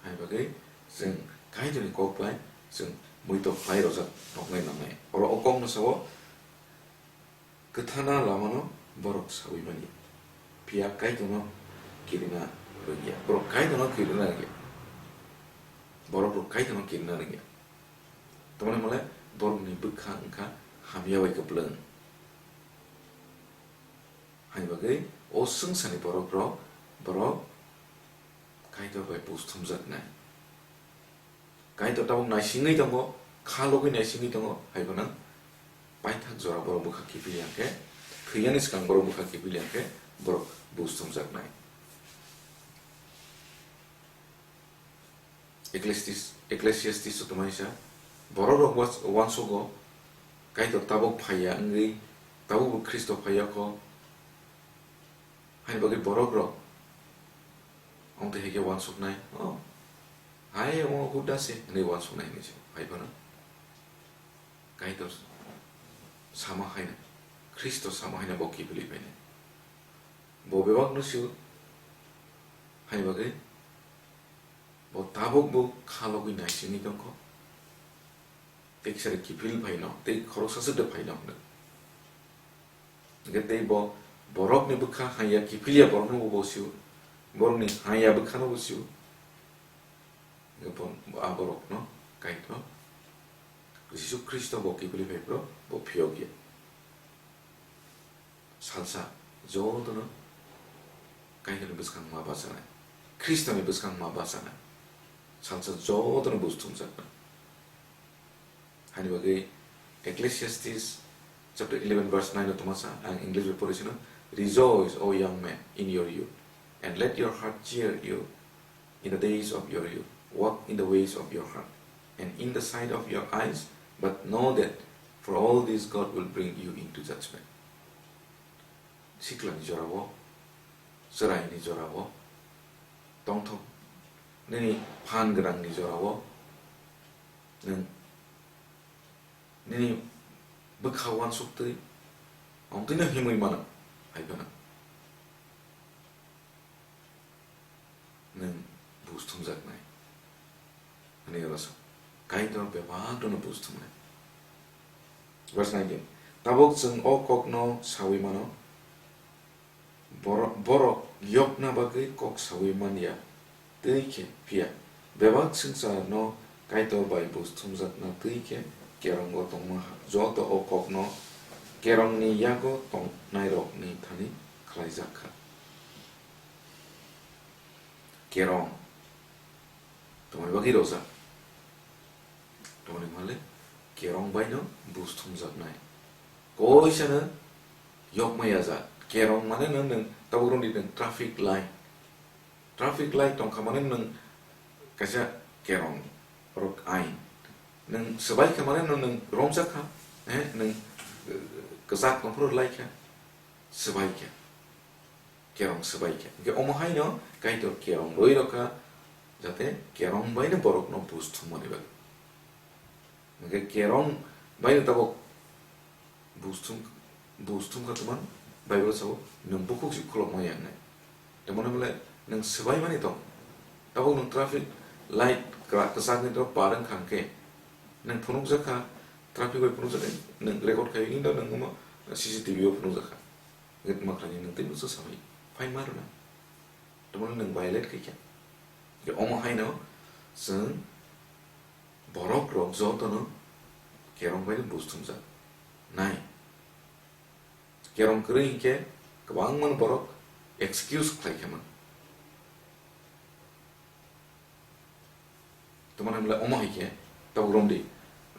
Hai bagwi chwng Kaitorni kok bai chwng muitok khlai rwjak tongwi nangnai. Oro o kokno sao, kwthana lamano borok saui manya, phiya Kaitorno kirina rwngya. Borok Kaitorno kirina rwngya. Borok rok Kaitorno kirina rwngya. Tamoni mole borokni bwkha wngkha hamya bai kwplwng. Hai bagwi o swngcharni borok rok, borok Kaitor bai buj thumjaknai. Kaitor tabuk naisingwi tongo, kha logwi naisingwi tongo, hai phano paithak jora borok bwkha kiphilya khe, thwiyani swkang borok bwkha kiphilya khe, borok buj thumjaknai. Ecclesiastes, Ecclesiastes o tongmani sa, borok rok was-, uansugo, Kaitor tabuk phaiya wngwi, tabuk bo Khristo phaiya kho, haini bagwi borok rok, omo twi hai khe uansuknai, o, hai omo huda se, hwnwi uansuknai hinwi se, hai phano Kaitor sama haino, Khristo sama haino bo kiphilwi phainai. Bo bebak no sio, haini bagwi bo tabuk bo kha logwi naisingwi tongkho. Tei kisa de kiphil phaino, tei khoroksa swk de phaino hwnwi. Hwnkhe tei bo borokni bwkha hamya kiphilya borokno bo sio, borokni hamya bwkhano bo sio. Hwnkhe bo, bo a borokno Kaitor, Jisu Khristo bo kiphilwi phai phro bo phiyokya. Salsa jotono Kaitorni bwskang ma bachanai, Khristoni bwskang ma bachanai, salsa jotono buj thumjaknai. Hani bagwi Ecclesiastes chapter eleven verse nine o tongma sa, ang English bai pori sino, "Rejoice, O young man, in your youth, and let your heart cheer you in the days of your youth. Walk in the ways of your heart, and in the sight of your eyes, but know that for all this God will bring you into judgment." Siklani jorao, chwraini jorao, tongthok nini phan gwnangni jorao, nwng nini bwkha uansuktwi, omo twino himwi mano, hai phano nwng buj thumjaknai, hwnwi oro sa. Kaitor bebak no buj thumnai. Verse nineteen. Tabuk chwng o kokno sawi mano, bor-, borok yokna bagwi kok sawi man ya, twi khe phiya bebak swngcharno Kaitor bai buj thumjakna twi khe kerongo tongma ha. Joto o kokno kerongni yago tongnairokni thani khlaijak kha. Kerong tongmani bagwi rojak. Tongmani hwnle kerong baino buj thumjaknai. Koisano yokma yajak. Kerong mane nang, nang tabuk rwngdi nang traffic light. Traffic light tongkha mane nang kaisa kerong, borok ain. Nang swbai kha mane nang, nang romjak kha. Eh, nang, eh, kwchak tongphuru lai kha. Swbai kha. Kerong swbai kha. Hwnkhe omo haino Kaitor kerong rwi rokha, jate kerong baino borokno buj thumani bagwi. Hwnkhe kerong baino tabuk buj thum, buj thumkha twmang, Bible sao, nwng bukhuk si khulokma yangnai. Tamoni hwnle nwng swbaimani tong. Tabuk nwng traffic light kra-, kwchakni toro par wngkha hwnkhe, nwng phunukjak kha, traffic bai phunukjak kha, nwng record khai wngwi do nwng omo C C T V o phunukjak kha. Hwnkhe tma khlainai nwng tei bwsa samai phai ma rwna. Tamoni nwng violate khai kha. Hwnkhe omo haino chwng borok rok jotono kerong bai buj thumjak nai. Kerong kwrwi hinkhe kwbangma borok excuse khlai kha man. Tamoni hwnle omo hai khe tabuk romdi,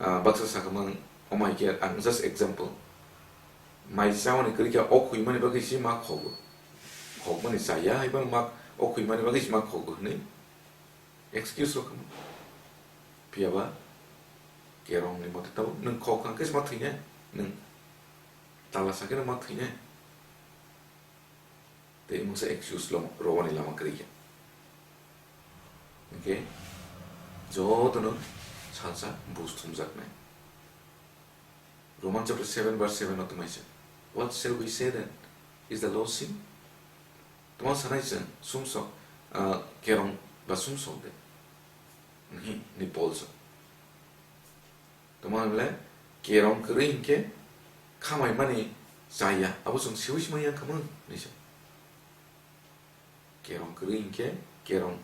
ah, baksa sakha mang omo hai khe ang just example. Mai chamani kwrwi khe o khwimani bagwi se ma khogo. Khokmani chaya hai phano ma o khwimani bagwi se ma khogo hwnwi excuse rok kha mang. Phiya ba kerongni mote tabuk nwng khok kha hwnkhe se ma thwinai, nwng tala sa khe ma thwinai. Tei mungsa excuse lo rwani lama kwrwi kha. Hwnkhe jotono salsa buj thumjaknai. Roman chapter seven verse seven o twmai se, "What shall we say then? Is the law sin?" Tma sanai chwng sumsok, ah, kerong ba sumsok de? Hwnwi, hwnwi Paul sa. Tamo hwnle kerong kwrwi hinkhe khamai mani chaya, abo chwng siwi sima yang khamung hinwi sa. Kerong kwrwi hinkhe kerong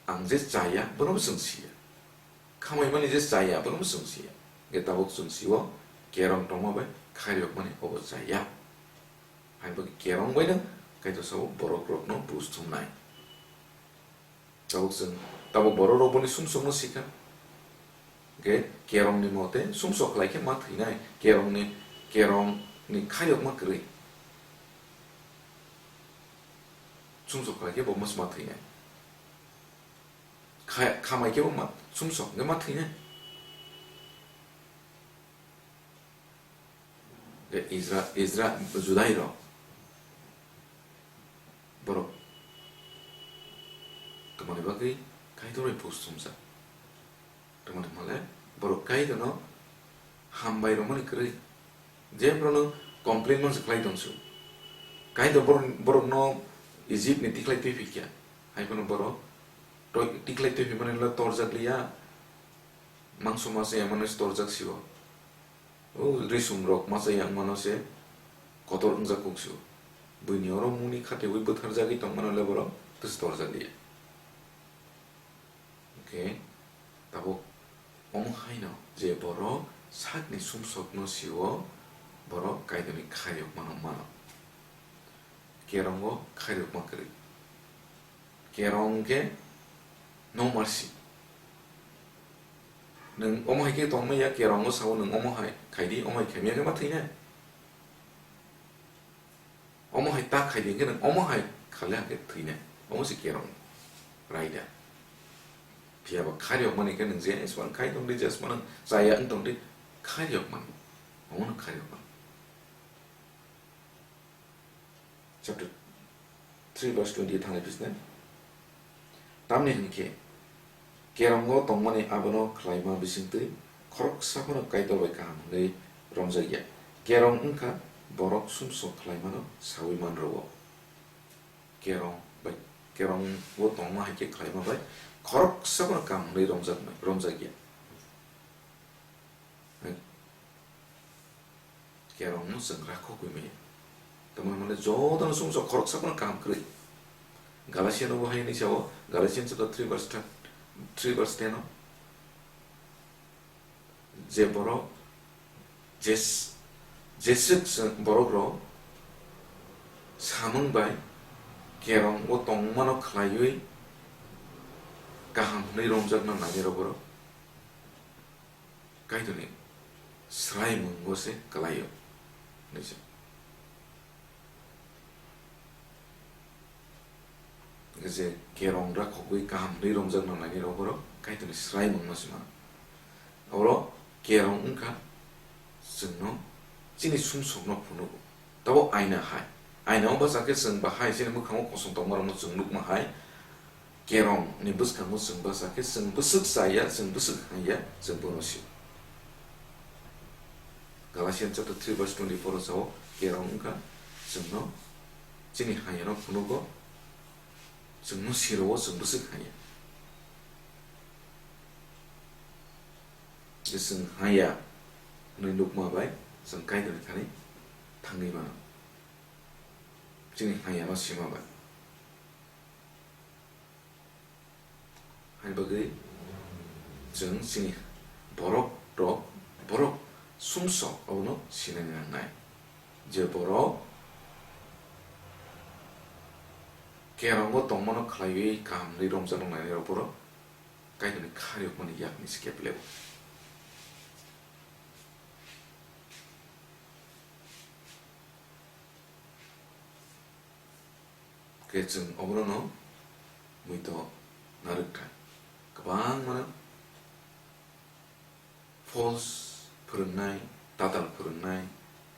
ang je chaya, bono bo chwng siya. Khamai mani je chaya, bono bo chwng siya. Hwnkhe tabuk chwng siwo kerong tongma bai khairok mani obo chaya. Hai bagwi kerong baino Kaitor sabo borok rokno buj thumnai. Tabuk chwng, tabuk borok rok boni sumsokno sikha. Hwnkhe kerongni mote sumsok khlai khe ma thwinai, kerongni, kerongni khairokma kwrwi. Sumsok khlai khe bo ma thwinai. Kha-, khamai khe bo ma sumsok hwnkhe ma thwinai. Tei Isra-, Isra-, Judai rok borok tongmani bagwi Kaitor bai buj thumjak. Tongmani hwnle borok Kaitorno hambai rwmani kwrwi je borokno complain manse khlai tong su. Kaitor borok, borokno Egypt ni tikhlai twi phikya, hai phano borok toi-, tikhlai twi phimani ulo torjak liya, mangso masa ya mano se torjak sio. O risum rok masa yang mano se kotor wngjak kuk sio. Buini oro muni khatwi bwtharjagwi tongmano le borok twse torjak liya. Hwnkhe tabuk omo haino je borok sakni sumsokno sio, borok Kaitorni khairokmano mano. Kerongo khairokma kwrwi. Kerong khe no mercy. Nwng omo hai khe tongma ya, kerongo sao nwng omo hai khaidi, omo hai khaimya khe ma thwinai. Omo hai ta khai di hwnkhe nwng omo hai kha le hwnkhe thwinai. Omo se kerong raida. Phiya ba khairokmani khe nwng je jesmano khai tong di, jesmano chaya wng tong di, khairokmani. Omo no khairokmani. Chapter three verse twenty thani bisne. Tamni hwnkhe, kerongo tongmani abono khlaima bisingtwi khoroksa phano Kaitor bai kaham hwnwi romjakya. Kerong wngkha borok sumsok khlaimano saui man rwo. Kerong bai, kerongo tongma hai khe khlaima bai khoroksa phano kaham hwnwi romjaknai, romjakya. Kerongno chwng rakhokwi maya. Tamoni hwnmale jotono sumsok khoroksa phano kaham kwrwi. Galatiano bo hai hwnwi sao, Galatian chapter three verse ten, three verse ten o, je borok, jes-, jeswk chwng borokrok samung bai kerong o tongmano khlaiwi kaham hwnwi romjakna nainai rok borok. Kaitorni swraimungbo se kwlaio, hwnwi se. Je kerong rakhogwi kaham hwnwi romjakna nainai rok borok Kaitorni swraimungno se mano. Oro kerong wngkha chwngno chini sumsokno phunugo. Tabo aina hai. Aina o bwsa khe chwng bahai chini mwkhango kosong tongmarokno chwng nukma hai. Kerong ni bwskango chwng bwsa khe chwng bwswk chaya, chwng bwswk hanya, chwng bono sio. Galatian chapter three verse twenty-four o sao, kerong wngkha chwngno chini hanyano phunugo, chwngno siro o chwng bwswk hanya. Je chwng haya hwnwi nukma bai chwng Kaitorni thani thangwi mano. Chini haya no sima bai. Hai bagwi chwng chini borok rok, borok sumsok abono sinani nangnai. Je borok kerongo tongmano khlaiwi kaham hwnwi romjakna nainai rok borok Kaitorni khariyokmani yakni se keplego. Khe chwng oborokno muitok narwk thai. Kwbangmano false phwrwngnai, tatal phwrwngnai,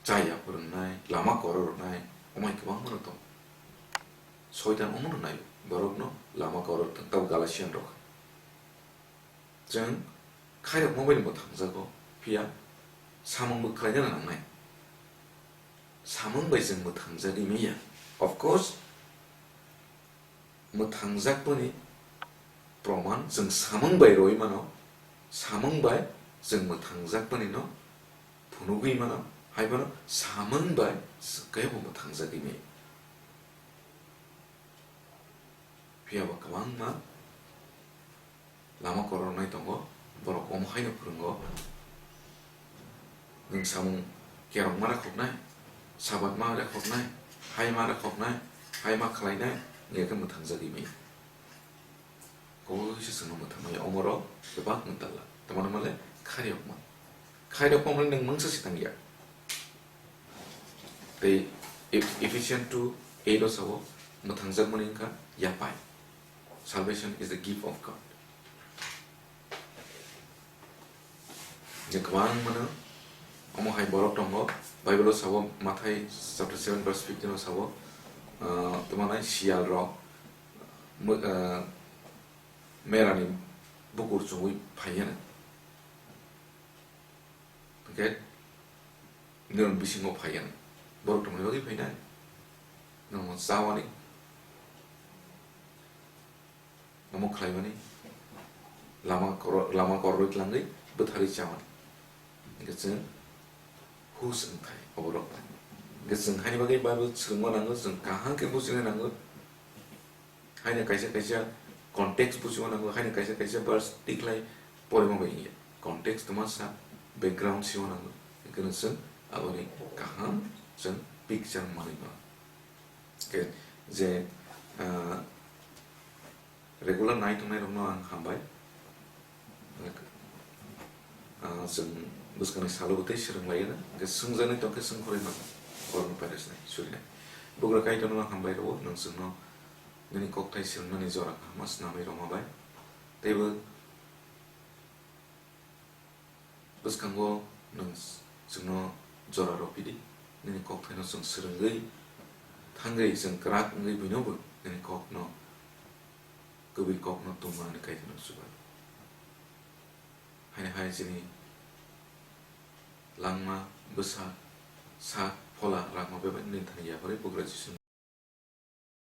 chaya phwrwngnai, lama korornai, omai kwbangmano tong. Soitan omono naio, borokno lama koror thwng, tabo Galatian rok. Chwng khairokma bai mwthangjago, phiya samung bo khlaina nangnai. Samung bai chwng mwthangjagwi manya. Of course, mwthangjak boni proman chwng samung bai rwi mano, samung bai chwng mwthangjak boni no phunugwi mano, hai bono samung bai swkaibo mwthangjagwi manya. Phiya bo kwbangma lama korornai tongo, borok omo haino phwrwngo. Nwng samung kerongma rakhoknai, sabatma rakhoknai, haima rakhoknai, haima khlainai, wngya khe mwthangjagwi maya. Kaisa chwngno mwthangmaya omorok bebak mwtala. Tamani hwnmale khairokma. Khairokma hwnmale nwng mungsa se tangya. Tei Eph-, Ephesians two eight o sao, mwthangjakmani wngkha yapai. Salvation is the gift of God. Je kwbangmano omo hai borok tongo, Bible o sao, Mathai chapter seven verse fifteen o sao, ah, tamo nai siyal rok, mo-, ah, merani bukur chugwi phaiya. Hwnkhe nini bisingo phaiya. Borok tongmani bagwi phainai. Nwng chawani. Omo khlaimani lama koro-, lama kororwi tlangwi bwtharwi chamani. Hwnkhe chwng hus wngthai oborok. Hwnkhe chwng haini bagwi Bible swrwngma nango, chwng kaham khe bujina nango. Haino kaisa kaisa context bujima nango, haino kaisa kaisa verse tikhlai porima bai wngya. Context tongma sa, background sima nango. Hwnkhe chwng aboni kaham chwng picture manwi mano. Hwnkhe je, ah, regular nai tongnai rokno ang hambai. Ah, chwng bwskangni salo bo tei swrwng laina, hwnkhe swngjaknai tongkhe swngkhorwi mano, borokno pairasnai, surinai. Bugra Kaitorno hambai rwo, nwng chwngno nini kokthai swrwngmani jora kaham swnamwi rwma bai. Teibo bwskango nwng chwngno jora rw phidi, nini kokthaino chwng swrwngwi thangwi chwng kwrak wngwi buinobo nini kokno, kwbwi kokno tongmani Kaitorno chubai. Haino hai chini langma, bwsa, sak, phola, rangma bebak nini thani yapharwi bugra Jisu.